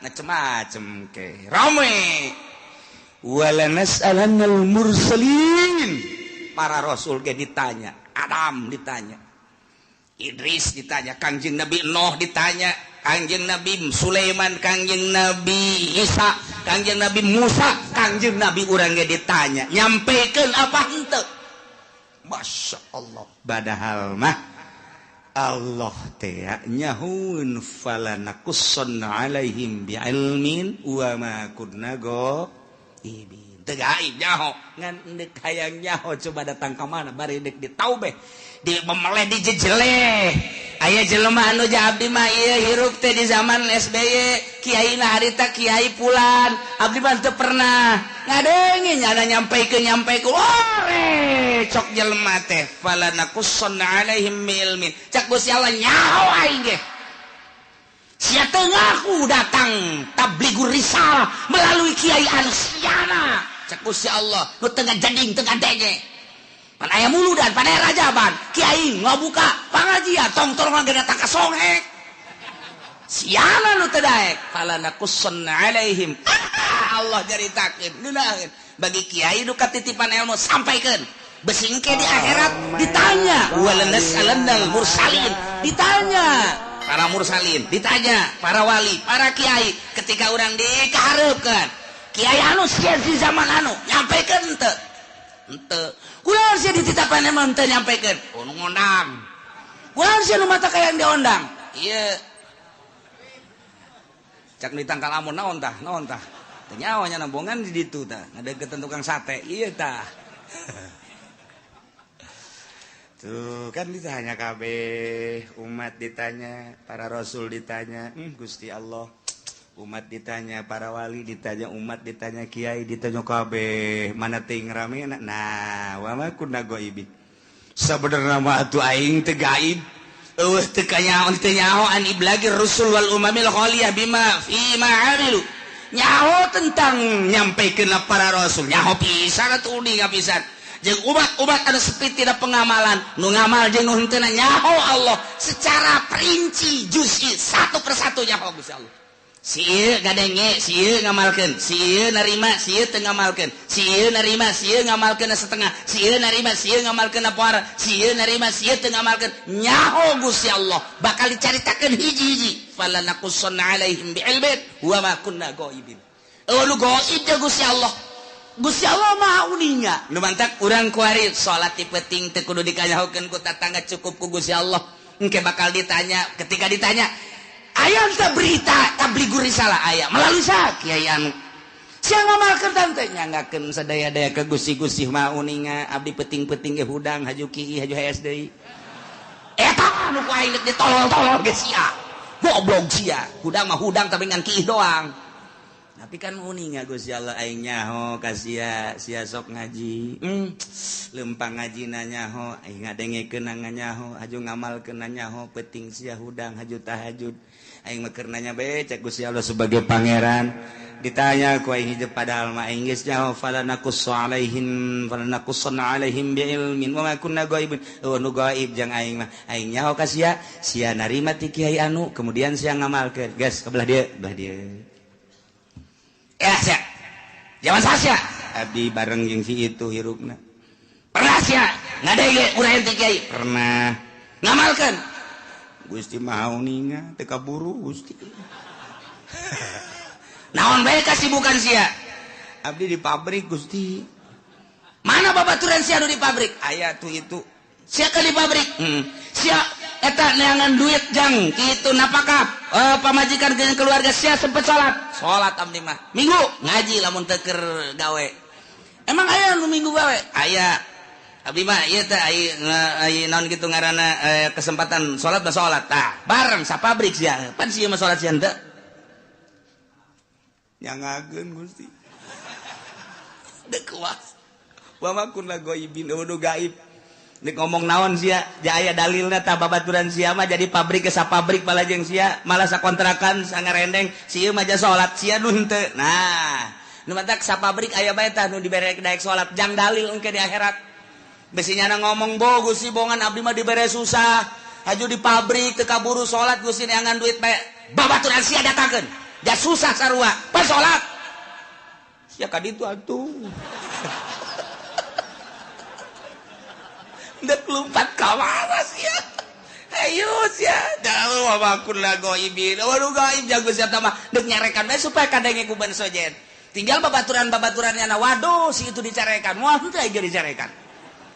Macem-macem ke. Rame. Wala nas'alannal mursalin. Para rasul ge ditanya, Adam ditanya, Idris ditanya, Kangjeng Nabi Nuh ditanya, Kangjeng Nabi Sulaiman, Kangjeng Nabi Isa, Kangjeng Nabi Musa, Kangjeng Nabi urang ge ditanya, nyampekeun apa henteu? Masya Allah. Padahal mah Allah teh nyahueun falanakussanna alaihim bi'ilmin wa ma kunna ghaibin. Teu gaib nyaho, ngan deuk hayang nyaho coba datang ka mana bari deuk ditaubeh, di memeleh dijejeleh. Aya jelema anu abdi mah ieu hirup teh di zaman SBY, kiai na harita kiai pulan, abdi mah teu pernah ngadenge nyana nyampeikeun ore cok jelema teh falanakussanna alaihim bi'ilmin. Cak Gusti Allah nyaho aing ge. Sia teu ngaku datang tablighur risalah melalui kiai anu siana. Cak Gusti Allah nu teu ngajading teu ngadenge. Pan aya muludan, pan aya rajaban, kiai ngabuka pangajian tong tolong ge datang ka songhek. Siana nu teu daek falanakussanna alaihim. Allah nyaritakeun ngeunaheun bagi kiai nu katitipan ilmu sampaikeun. Besingke di akhirat ditanya walanas'alannal mursalin, ditanya para mursalin, ditanya para wali, para kiai ketika urang dikahareupeun. Kiai anu sia di zaman anu nyampekeun teu? Henteu. Kunaon sia dititapan emang teu nyampekeun? Oh nu ngondang. Kunaon sia nu mata kayang diondang? Ieu. Cak nu ditangkal amun naon tah? Naon tah? Teu nyaho nya nambongan di ditu tah, ngadeukeutan tukang sate. Ieu tah. Tuh kan ditanya kabeh, umat ditanya, para rasul ditanya, Gusti Allah. Umat ditanya, para wali ditanya, umat ditanya, kiai ditanya kabeh, mana ting rame nah, wa ma kunna ghaibin. Sabenerna mah atuh aing teu gaib. Eueuh teu kanyaho teu nyaho an iblagir rusul wal umamil khaliyah bima fi ma amilu. Nyaho tentang nyampeikeun para rasul, nyaho pisan atuh uninga pisan. Jeung umat-umat anu sepi tidak pengamalan, nu ngamal jeung nu henteu nyaho Allah secara perinci juz'i satu persatu nyaho Gusti Allah. Si ieu ngadenge, si ieu ngamalkeun, si ieu narima, si ieu teu ngamalkeun, si ieu narima, si ieu ngamalkeun setengah, si ieu narima, si ieu ngamalkeun poara, si ieu narima, si ieu teu ngamalkeun. Nyaho Gusti Allah bakal dicaritakeun hiji-hiji. Falanakussanna alaihim bi'ilmin wa ma kunna ghaibin. Eueuh nu gaib teh Gusti Allah. Gusti Allah maha uninga. Nu mantak urang kuari salat ti peuting teu kudu dikanyahokeun ku tatangga, cukup ku Gusti Allah. Engke bakal ditanya, ketika ditanya aya teh berita tablighur risalah aya melalui sa kiai anu. Sia ngamalkeun tante nyanggakeun sadaya-daya ke Gusti-Gusti maha uninga, abdi peuting-peuting ge hudang haju kieu haju hees deui. Eta anu ku aing deuk ditolol-tolol ge sia. Goblok sia. Hudang mah hudang tapi ngan kieu doang. Tapi kan uninga Gusti Allah aing nyaho ka sia, sia sok ngaji. Lempang ngajina nyaho, aing ngadengekeun nyaho, haju ngamalkeun nyaho, peuting sia hudang haju tahajud. Aing mah keur nanya bae cek Gusti Allah sebagai pangeran. Ditanya ku aing hijab padahal mah aing geus nyaho falanakussu alaihim falanakussanna alaihim biilmin wa ma kunna ghaibin. Oh nu gaib jang aing mah. Aing nyaho ka sia, sia narima ti kiai anu, kemudian sia ngamalkeun. Geus ka belah dieu, belah dieu. Ya sia. Zaman sia. Abdi bareng jeung si itu hirupna. Pernah sia ngadenge urang ti kiai? Pernah. Ngamalkeun. Gusti maha uninga teu kaburu Gusti. Naon bae kasibukan sia? Abdi di pabrik Gusti. Mana babaturan sia nu di pabrik? Aya tuh itu. Sia ke di pabrik? Sia eta neangan duit jang kitu napakah pamajikan jeung keluarga sia sempet salat. Salat abdi mah. Minggu ngaji lamun teu keur gawe. Emang aya nu minggu gawe? Aya. Abdi mah ieu teh ai naon kitu ngaranna kesempatan salat mah salat. Tah, bareng sa pabrik sia. Pan sia mah salat sia henteu. Nyangakeun Gusti. Deuk kuas. Wa ma kunna ghaibin, eueuh gaib. Nek ngomong naon sia, aya dalilna tah babaturan sia mah jadi pabrik ke sapabrik balajeng sia, malah sakontrakan sangarendeng, sia mah salat sia nu henteu. Nah, nu matak sapabrik aya bae tah nu dibere daek salat jang dalil engke di akhirat. Besinya ngomong bo Gusti bongan abdi mah dibere susah, haju di pabrik teu kaburu salat Gusti neangan duit bae. Babaturan sia datangkeun. Ja susah sarua, pas salat. Sia ka ditu atuh. Dek lompat ka mana sia? Ayo sia, jauh wa kunna ghaibin. Waduh gaib jago sia mah dek nyarekan bae supaya kadenge ku ban sojen. Tinggal babaturan-babaturannya na waduh si itu dicarekan. Wah henteu aing dicarekan.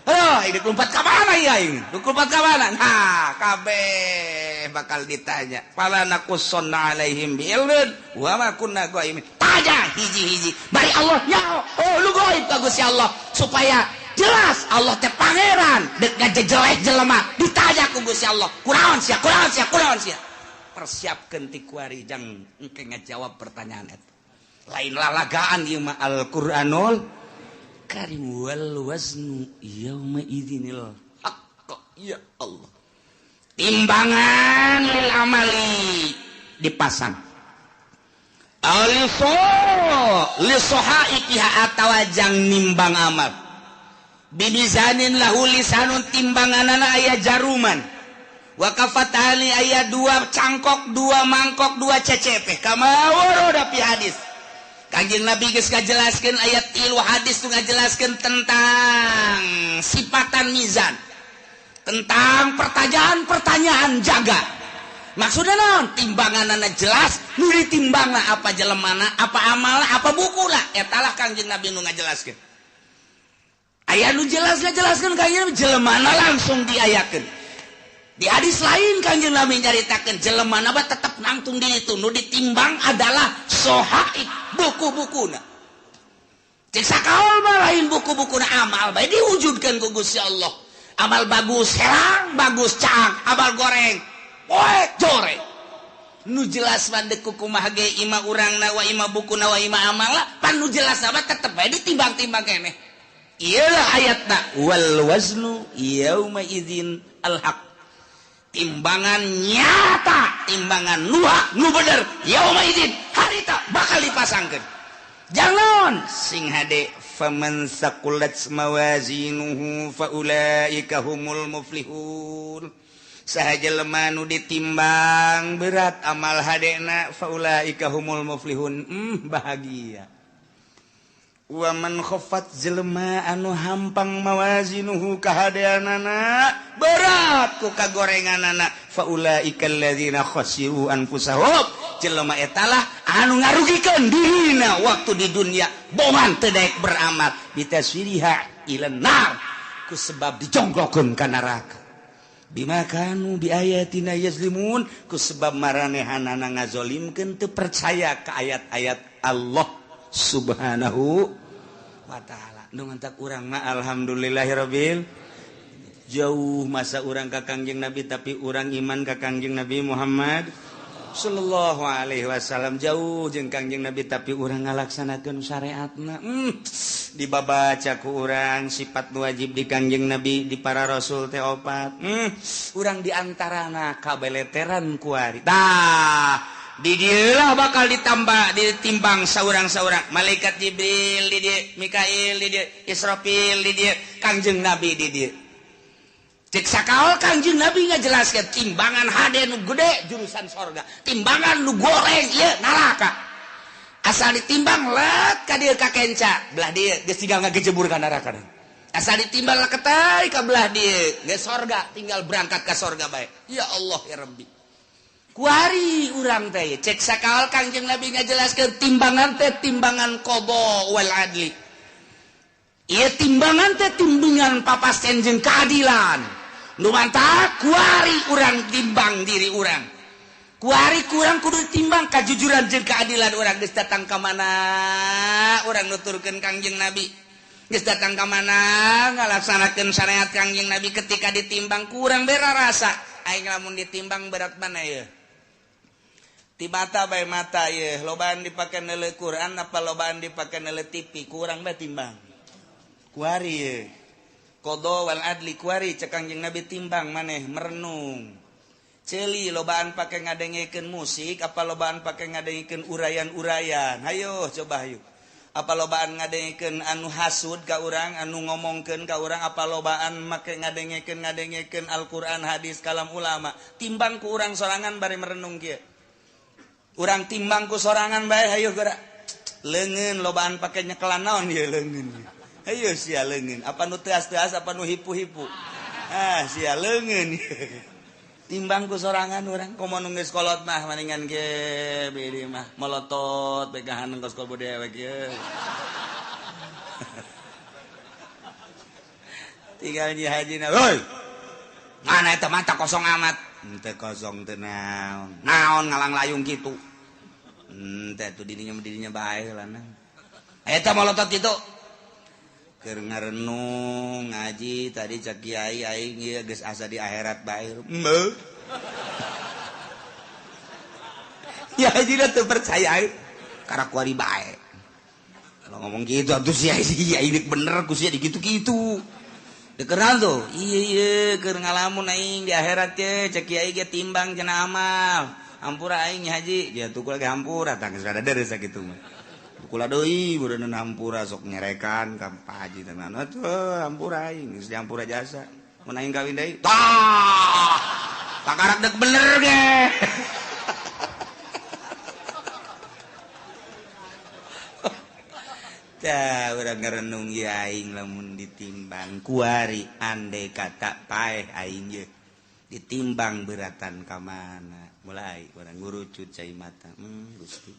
Aduh, ini lompat ka mana ya ini? Lompat ka mana? Nah, kabeh bakal ditanya. Fala naqussanna alaihim bi'ilmin wa ma kunna ghaibin. Tanya hiji-hiji. Bari Allah ya, oh lu gaib ka Gusti Allah supaya jelas Allah teh pangeran dek ngajejeleh jelema ditanya ku Gusti Allah. Kunaon sia? Kunaon sia? Kunaon sia? Persiapkeun ti kuari jang engke ngajawab pertanyaan eta. Lain lalagaan ieu mah Al-Qur'anul Karim wal waznu yauma idzinil haqq. Ya Allah, timbangan lil amali dipasang aliso li sohaikiha atawa jang nimbang amal bimizanin lahu lisanun timbanganana aya jaruman wa kafatani aya dua cangkok dua mangkok dua cecepe kama warada fi hadis. Kanjeng Nabi geus ngajelaskeun ayat tilu hadis tu ngajelaskeun tentang sifatan mizan, tentang pertanyaan-pertanyaan jaga. Maksudna naon? Timbanganana jelas, nu ditimbangna apa jelemana, apa amalna, apa bukuna. Eta lah Kanjeng Nabi nu ngajelaskeun. Aya nu jelas ngajelaskeun Kanjeng Nabi jelemana langsung diayakeun. Di hadis lain Kanjeng Nabi nyaritakeun jelemana mah tetep nangtung di itu, nu ditimbang adalah sohaib buku-bukuna. Cek sakaol mah lain buku-bukuna amal bae diwujudkeun ku Gusti Allah. Amal bagus herang, bagus caang, amal goreng poek joreng. Nu jelas mah deuk kumaha ge imah urangna wa imah bukuna wa imah amalna, pan nu jelas mah tetep bae ditimbang-timbang keneh. Ieu lah ayatna wal waznu yauma idzin al haq. Timbangan nyata, timbangan nuha nu bener yauma idzin harita bakal dipasangkeun. Jangan sing hade faman saqulat mawazinuhu faulaika humul muflihun. Saha jelema nu ditimbang berat amal hadena faulaika humul muflihun. Bahagia. Wa man khaffat jelema anu hampang mawazinuhu kahadeanana berat ku kagorenganana faulaika alladzina khasiru anfusahum. Jelema etalah anu ngarugikeun dirina waktu di dunia bongan teu daek beramal bitaswiriha ilan nar ku sebab dijongklokeun ka neraka bima kanu biayatina yazlimun ku sebab maranehanana ngazolimkeun teu percaya ka ayat-ayat Allah Subhanahu wa ta'ala. Nu ngantak urang mah alhamdulillahirabbil jauh masa urang ka Kangjeng Nabi tapi urang iman ka Kangjeng Nabi Muhammad sallallahu alaihi wasallam jauh jeung Kangjeng Nabi tapi urang ngalaksanakeun syariatna. Dibabaca ku urang sifat wajib di Kangjeng Nabi di para rasul teh opat. Urang diantarana kabeleteran kuari. Tah di dieulah bakal ditambah ditimbang saurang-saurang malaikat Jibril di dieu, Mikail di dieu, Israfil di dieu, Kangjeng Nabi di dieu. Cek sakaol Kangjeng Nabi ngajelaskeun timbangan hade nu gede jurusan sorga, timbangan nu goreng ieu neraka. Asal ditimbang let ka dieu ka kenca, belah dieu geus tinggal ngagejebur ka neraka. Asal ditimbang leketai ka belah dieu geus sorga, tinggal berangkat ka sorga bae. Ya Allah ya Rabbi. Kuari urang teh cek sakawal Kangjeng Nabi ngajelaskeun timbangan teh timbangan qada wal adli. Ieu timbangan teh timbangan papasten jeung keadilan. Nu mantap kuari urang timbang diri urang. Kuari kurang kudu timbang kajujuran jeung keadilan urang geus datang ka mana urang nuturkeun Kangjeng Nabi. Geus datang ka mana ngalaksanakeun syariat Kangjeng Nabi ketika ditimbang kurang bera rasa. Aing lamun ditimbang berat mana ye? Ti mata bae mata ye, lobaan dipake neuleuh Quran apa lobaan dipake neuleuh TV, kurang bae timbang. Kuari ye. Qada wal adli kuari cek Kangjeng Nabi timbang maneh merenung. Ceuli lobaan pake ngadengekeun musik apa lobaan pake ngadengekeun urayan-urayan. Hayo coba hayu. Apa lobaan ngadengekeun anu hasud ka urang, anu ngomongkeun ka urang, apa lobaan make ngadengekeun Al-Qur'an, hadis, kalam ulama. Timbang ku urang sorangan bari merenung kieu. Urang timbang ku sorangan bae hayu geura. Leungeun lobaan pake nyekelan naon ieu leungeun. Hayu sia leungeun, apa nu teas-teas apa nu hipu-hipu. Ah sia leungeun. Timbang ku sorangan urang komo nu geus kolot mah maningan ge beureum mah molotot begahan kos kobo dewek ye. Tinggal nyi hajina, "Hoi. Mana eta mata kosong amat?" Henteu kosong teu naon. Naon ngalang layung kitu. Henteu atuh dirinya bae lah. Eta molotot kitu. Keur ngarenung ngaji tadi cek kiai aing ieu geus asa di akhirat bae. Heuh. Ya haji teu percaya aing karak kuari bae. Kalau ngomong gitu atuh sia kiai bener ku sia dikitu-kitu. Dikenal tuh. Iya iya keur ngalamun aing di akhirat ye cek kiai ge timbang cenah amal. Hampura aing haji, ya tuh lagi hampura tah geus rada deres sakitu mah. Kula deui meureun hampura sok nyerekan ka Pak Haji teh atuh hampura aing geus dihampura jasa mun aing kawin deui tah takarak deuk bener ge. Tah urang ngarenung ieu aing lamun ditimbang kuari andai kata paeh aing ye ditimbang beratan ka mana mulai urang ngurucut cai mata Gusti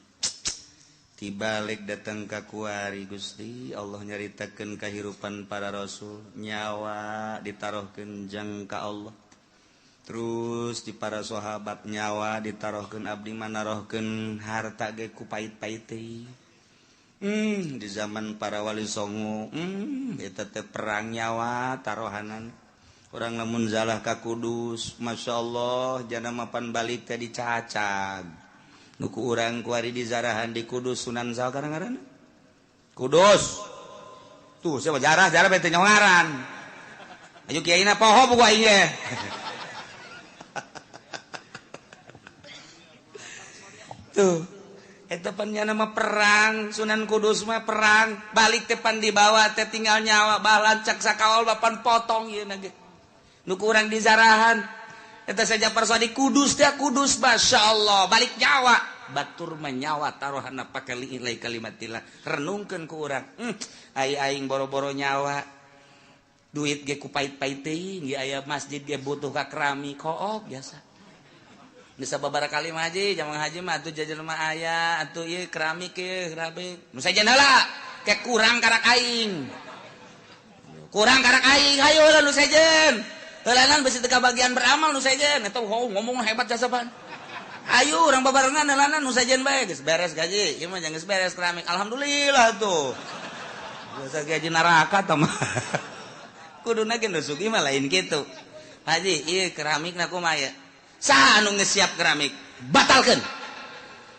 tibalik datang ka kuari Gusti Allah nyaritakeun kahirupan para rasul nyawa ditaruhkeun jang ka Allah terus di para sahabat nyawa ditaruhkeun abdi manarohkeun harta ge ku pait-pait teh di zaman para wali songo eta teh perang nyawa taruhanan urang lamun zalah ka Kudus masyaallah jana mapan balik teh dicacag nuku urang kuari di zarahan di Kudus Sunan Saha ngaranna Kudus tuh siapa jarah jarah bete nyongaran ayo kiaina poho buku aing ge tuh eta pan nya nama perang Sunan Kudus mah perang balik teh pan dibawa teh tinggal nyawa balancak sakawal bapan potong ieu na ge nuku urang di zarahan eta saja persodi Kudus teh Kudus masyaallah balik nyawa batur menyawa taruhana pake liilai kalimatillah renungkeun ku urang ai aing boro-boro nyawa duit ge ku pait-pait teuing ge aya masjid ge butuh ka keramik kook biasa bisa babaraha kali mah haji jamang haji mah atuh jajan mah aya atuh ieu keramik ieu keramik nu sajen heula ke kurang karak aing hayu heula nu sejen heulaan besi teu bagian beramal nu sejen eta ngomong hebat jasa pan ayo urang babarengan heulaanan nu sejen bae geus beres gaji ieu mah geus beres keramik alhamdulillah tuh biasa gaji neraka tah mah kuduna ge nu sugih mah lain kitu haji ieu keramikna kumaha ye saha anu geus siap keramik batalkeun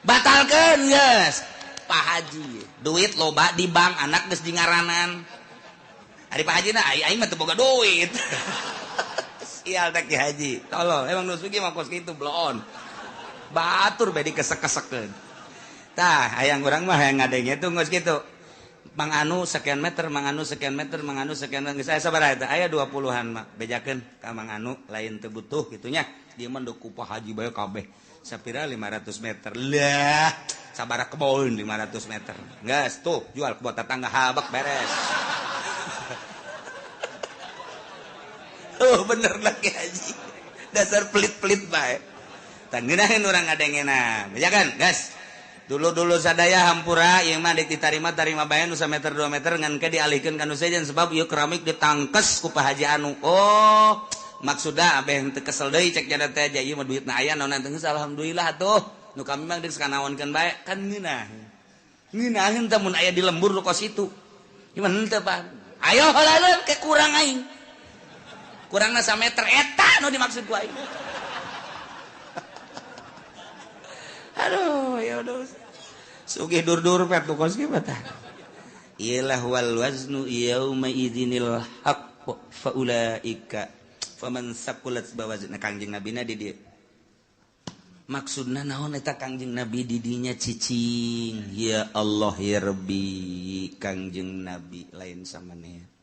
batalkeun geus Pak Haji duit loba di bank anak geus di ngaranan ari Pak Haji na aing mah teu boga duit. Sial tak Ki Haji. Tolol, emang nu sugih mah kos kitu bloon. Batur bae dikesek-kesekeun. Tah, hayang urang mah hayang ngadenge tuh geus kitu. Mang anu sekian meter, mang anu sekian meter, mang anu sekian meter. Geus aya sabaraha eta? Aya 20-an mah. Bejakeun ka Mang Anu lain teu butuh kitu nya. Dia mah ku Pak Haji bae kabeh. Sapira 500 meter. Lah, sabaraha kebon 500 meter. Geus tuh jual ke tetangga habak beres. Oh bener lagi haji. Dasar pelit-pelit bae. Tah ngeunaheun urang ngadengena. Bejakan, gas. Dulu-dulu sadaya hampura ieu mah deuk ditarima tarima bae nu sameter 2 meter ngan ke dialihkeun ka nu sejen sebab ieu keramik ditangkes ku Pak Haji anu. Oh, maksudna abeh teu kesel deui cek jada teh aja ieu mah duitna aya naon teh alhamdulillah atuh. Nu kami mah geus kanaonkeun bae kan ngeunah. Ngeunaheun teh mun aya di lembur nu kos itu. Ieu mah henteu Pak. Ayo heula ke kurang aing. Kurangna sameter eta nu dimaksud ku aing. Aduh, ya udah. Sugih dur-dur pet kos kieu tah. Iyalah wal waznu yauma idzinil haqq fa ulaika faman saqulat bawazna Kangjeng Nabina di dieu. Maksudna naon eta Kangjeng Nabi di dinya cicing. Ya Allah ya Rabbi, Kangjeng Nabi lain samaneh.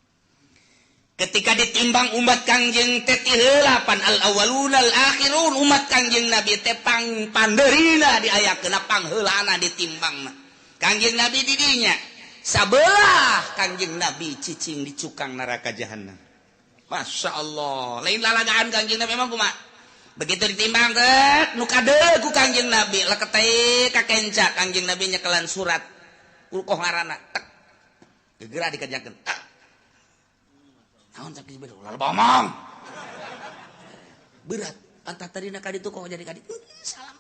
Ketika ditimbang umat Kangjeng teh tiheula pan al awwaluna al akhirun umat Kangjeng Nabi teh pang pandeurina diayakeun pangheulana ditimbangna. Kangjeng Nabi di dinya sabelah Kangjeng Nabi cicing di cukang neraka jahanam. Masya Allah, lain lalagaan Kangjeng Nabi emang kumaha? Begitu ditimbang teh nu kadeul ku Kangjeng Nabi leketeh ka kenca Kangjeng Nabi nyekelan surat kukoh ngaranna tek gegera dikerjakeun tek. Naon cak Jibril ulah bomong. Berat, antah tadina ka ditu kok jadi ka ditu. Salam.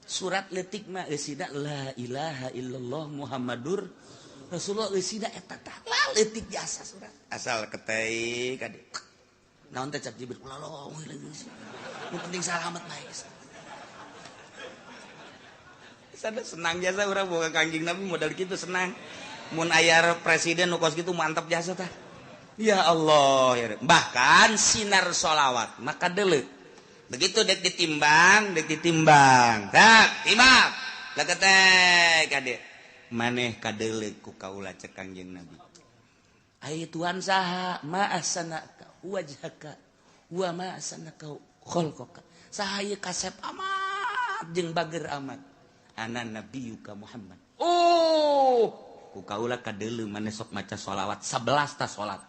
Surat leutik mah eusina la ilaha illallah Muhammadur Rasulullah eusina eta tah leutik jasa surat. Asal ketei ka ditu. Naon teh cak Jibril ulah lomong leutik. Nu penting salamet bae. Sada senang jasa urang boga Kangjeng Nabi modal kitu senang. Mun aya presiden nu kos kitu mantap jasa tah. Ya Allah, ya. Bahkan sinar sholawat maka deuleu. Begitu dek ditimbang, tak timbang. Leketek kade. Maneh kadeuleu ku kaula cek Kangjeng Nabi. Ai Tuhan saha ma ahsanaka wajhaka wa ma ahsanaka khalqaka. Saha ieu kasep amat jeung bager amat. Ana nabiyuka Muhammad. Oh, ku kaula kadeuleu maneh sok maca sholawat 11 ta salat.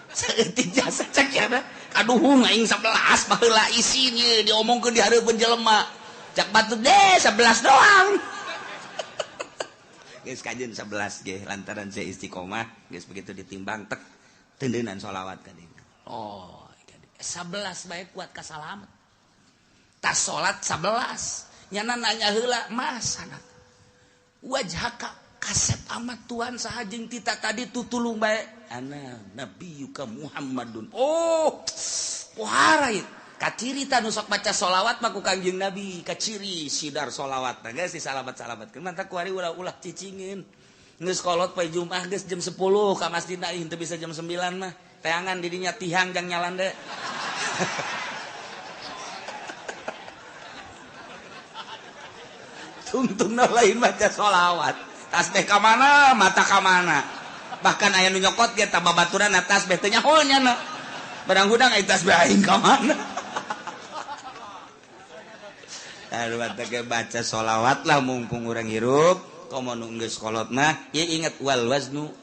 Saeutik jasa cek ya kaduhung aing 11 baheula isin ieu diomongkeun di hareupeun jelema cak batur deh 11 doang. Geus kajeun 11 ge lantaran saya istiqomah geus begitu ditimbang tek tendeunan sholawat ka dieu. Oh, 11 bae kuat ka salamet. Tas salat 11 nyana nanya heula masana wajhaka kasep amat Tuhan saha jeung tita tadi tutulung bae. Ana nabiyuka Muhammadun. Oh, pohara ieu. Kaciri ta nu sok maca sholawat mah ku Kangjeng Nabi, kaciri sidar sholawat. Nah geus disalamat-salamatkeun. Mantap kuari ulah-ulah cicingin. Geus kolot poe Jumat geus jam 10 ka masjidna ih teu bisa jam 9 mah. Teangan di dinya tihang jang nyalande. Tungtungna lain maca sholawat. Tasbih ka mana, mata ka mana. Bahkan aya nu nyokot ge ta babaturan tasbih teh nyaho nya. Barang hudang aya tasbih aing ka mana. Aduh teh baca sholawat lah mumpung urang hirup, komo nu geus kolot mah ieu inget wal waznu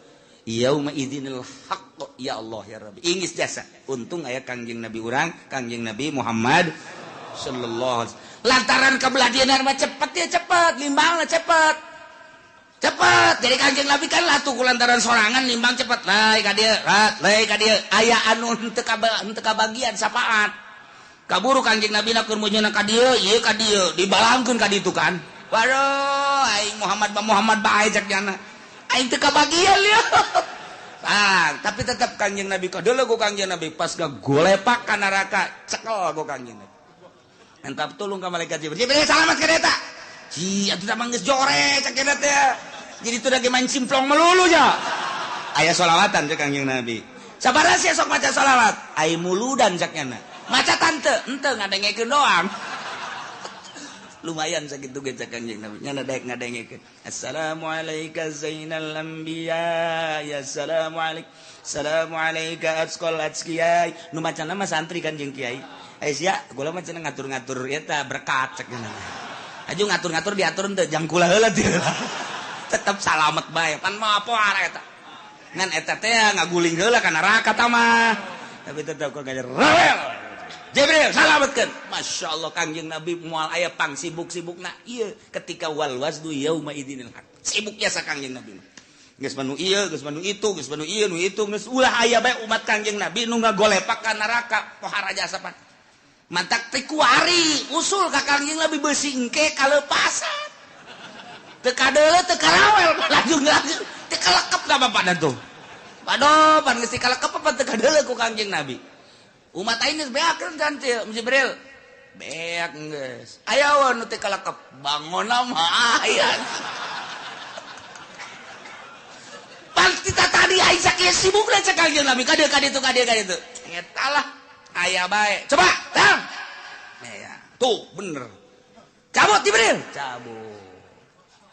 yauma idzinil haqq ya Allah ya Rabbi. Ingis jasa. Untung aya Kangjeng Nabi urang, Kangjeng Nabi Muhammad sallallahu alaihi wasallam. Lantaran kabelah dieuna mah cepet ya cepet, limbangna cepet. Cepet jadi Kangjeng Nabi kan lah tuh lantaran sorangan nimbang cepet lai ka dieu lai ka dieu aya anu henteu kabagian sapaat kaburu Kangjeng Nabi na keur mujuna ka dieu ieu ka dieu dibalangkeun ka ditu kan waduh aing Muhammad ba Muhammad bae cek jana aing teu kabagian ieu. Ah, tapi tetap Kangjeng Nabi kadeuleu ku Kangjeng Nabi pas gagolepak ka neraka cekel ku Kangjeng Nabi entap tulung ka malaikat Jibril Jibril salamat ka eta ji atuh tah geus jore cek eta teh. Jadi itu lagi main simplong melulu ya. Aya sholawatan cek Kangjeng Nabi. Sabaraha sia sok maca sholawat? Ai muludan cek nyana. Maca tante, henteu ngadengekeun doang. Lumayan sakitu ge cek Kangjeng Nabi. Nyana daek ngadengekeun. Assalamualaika zainal anbiya, ya assalamualaik. Assalamualaika atqal atqiyai. Nu macana mah santri kan jeung kiai. Eh sia, gula mah cenah ngatur-ngatur eta berkat cek nyana. Aju ngatur-ngatur diatur henteu jang kula heula teh. Tetep salamet bae pan mah poar eta ngan eta teh ngaguling heula ka neraka ta mah tapi tetep kok ngajar rewel Jibril salametkeun. Masya Allah Kangjeng Nabi moal aya pang sibuk-sibukna ieu ketika wal waznu yauma idzinil haq. Sibuk jasa Kangjeng Nabi. Geus manu ieu, geus manu itu, geus manu ieu, nu itu, geus ulah aya bae umat Kangjeng Nabi nu ngagolepak ka neraka pohara jasa pan. Mantak teh kuari usul ka Kangjeng Nabi beusi engke kalepasan. Teu kadeuleu teu karawel lajung-lajung teu kalekep ka bapana tuh. Waduh, pan geus kalekep apa teu kadeuleu ku Kangjeng Nabi. Umat aing geus beakeun kan Jibril. Beak geus. Aya we nu teu kalekep, bangonna mah aya. Kita tadi aing sakieu sibuk lah cek Kangjeng Nabi kadieu kaditu kadieu kaditu. Eta lah aya bae. Coba, tang. Ya, tuh bener. Cabut Jibril, cabut.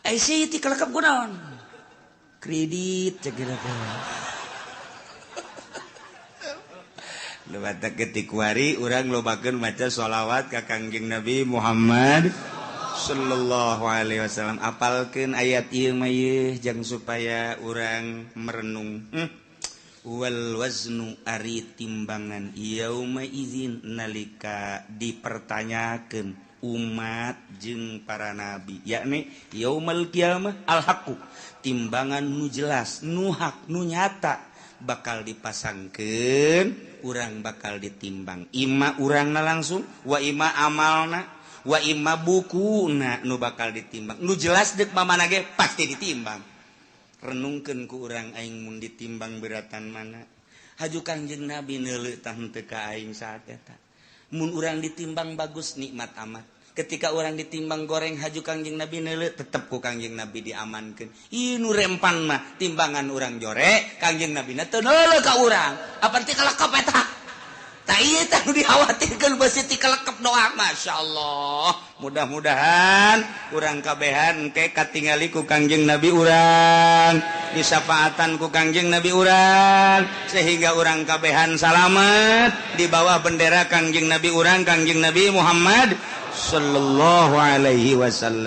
Eh si ti kalekep kunaon? Kredit cek kieu teh. Lewat ketik wari urang lobakeun maca sholawat ka Kangjeng Nabi Muhammad sallallahu alaihi wasallam. Apalkeun ayat ieu mah yeuh jang supaya urang merenung. Wal waznu ari timbangan yauma idzin nalika dipertanyakeun umat jeung para nabi, yakni yaumal qiyamah al haqqu, timbangan nu jelas, nu hak, nu nyata bakal dipasangkeun, urang bakal ditimbang. Ima urangna langsung, wa ima amalna, wa ima bukuna nu bakal ditimbang. Nu jelas deuk mamana ge pasti ditimbang. Renungkeun ku urang aing mun ditimbang beratan mana. Haju Kangjeng Nabi neuleuh tah henteu ka aing saat eta. Mun urang ditimbang bagus nikmat amat. Ketika orang ditimbang goreng haju Kangjeng Nabi neuleuh tetep ku Kangjeng Nabi diamankeun. Ieu nu rempan mah timbangan urang jore, Kangjeng Nabi na teu neuleuh ka urang. Apa teh kalekep eta? Tah ieu teh nu dikhawatirkeun beusi ti kalekep doa. Masyaallah. Mudah-mudahan urang kabehan engke katingali ku Kangjeng Nabi urang, disafaatan ku Kangjeng Nabi urang, sehingga urang kabehan salamet di bawah bendera Kangjeng Nabi urang, Kangjeng Nabi Muhammad sallallahu alaihi wasallam.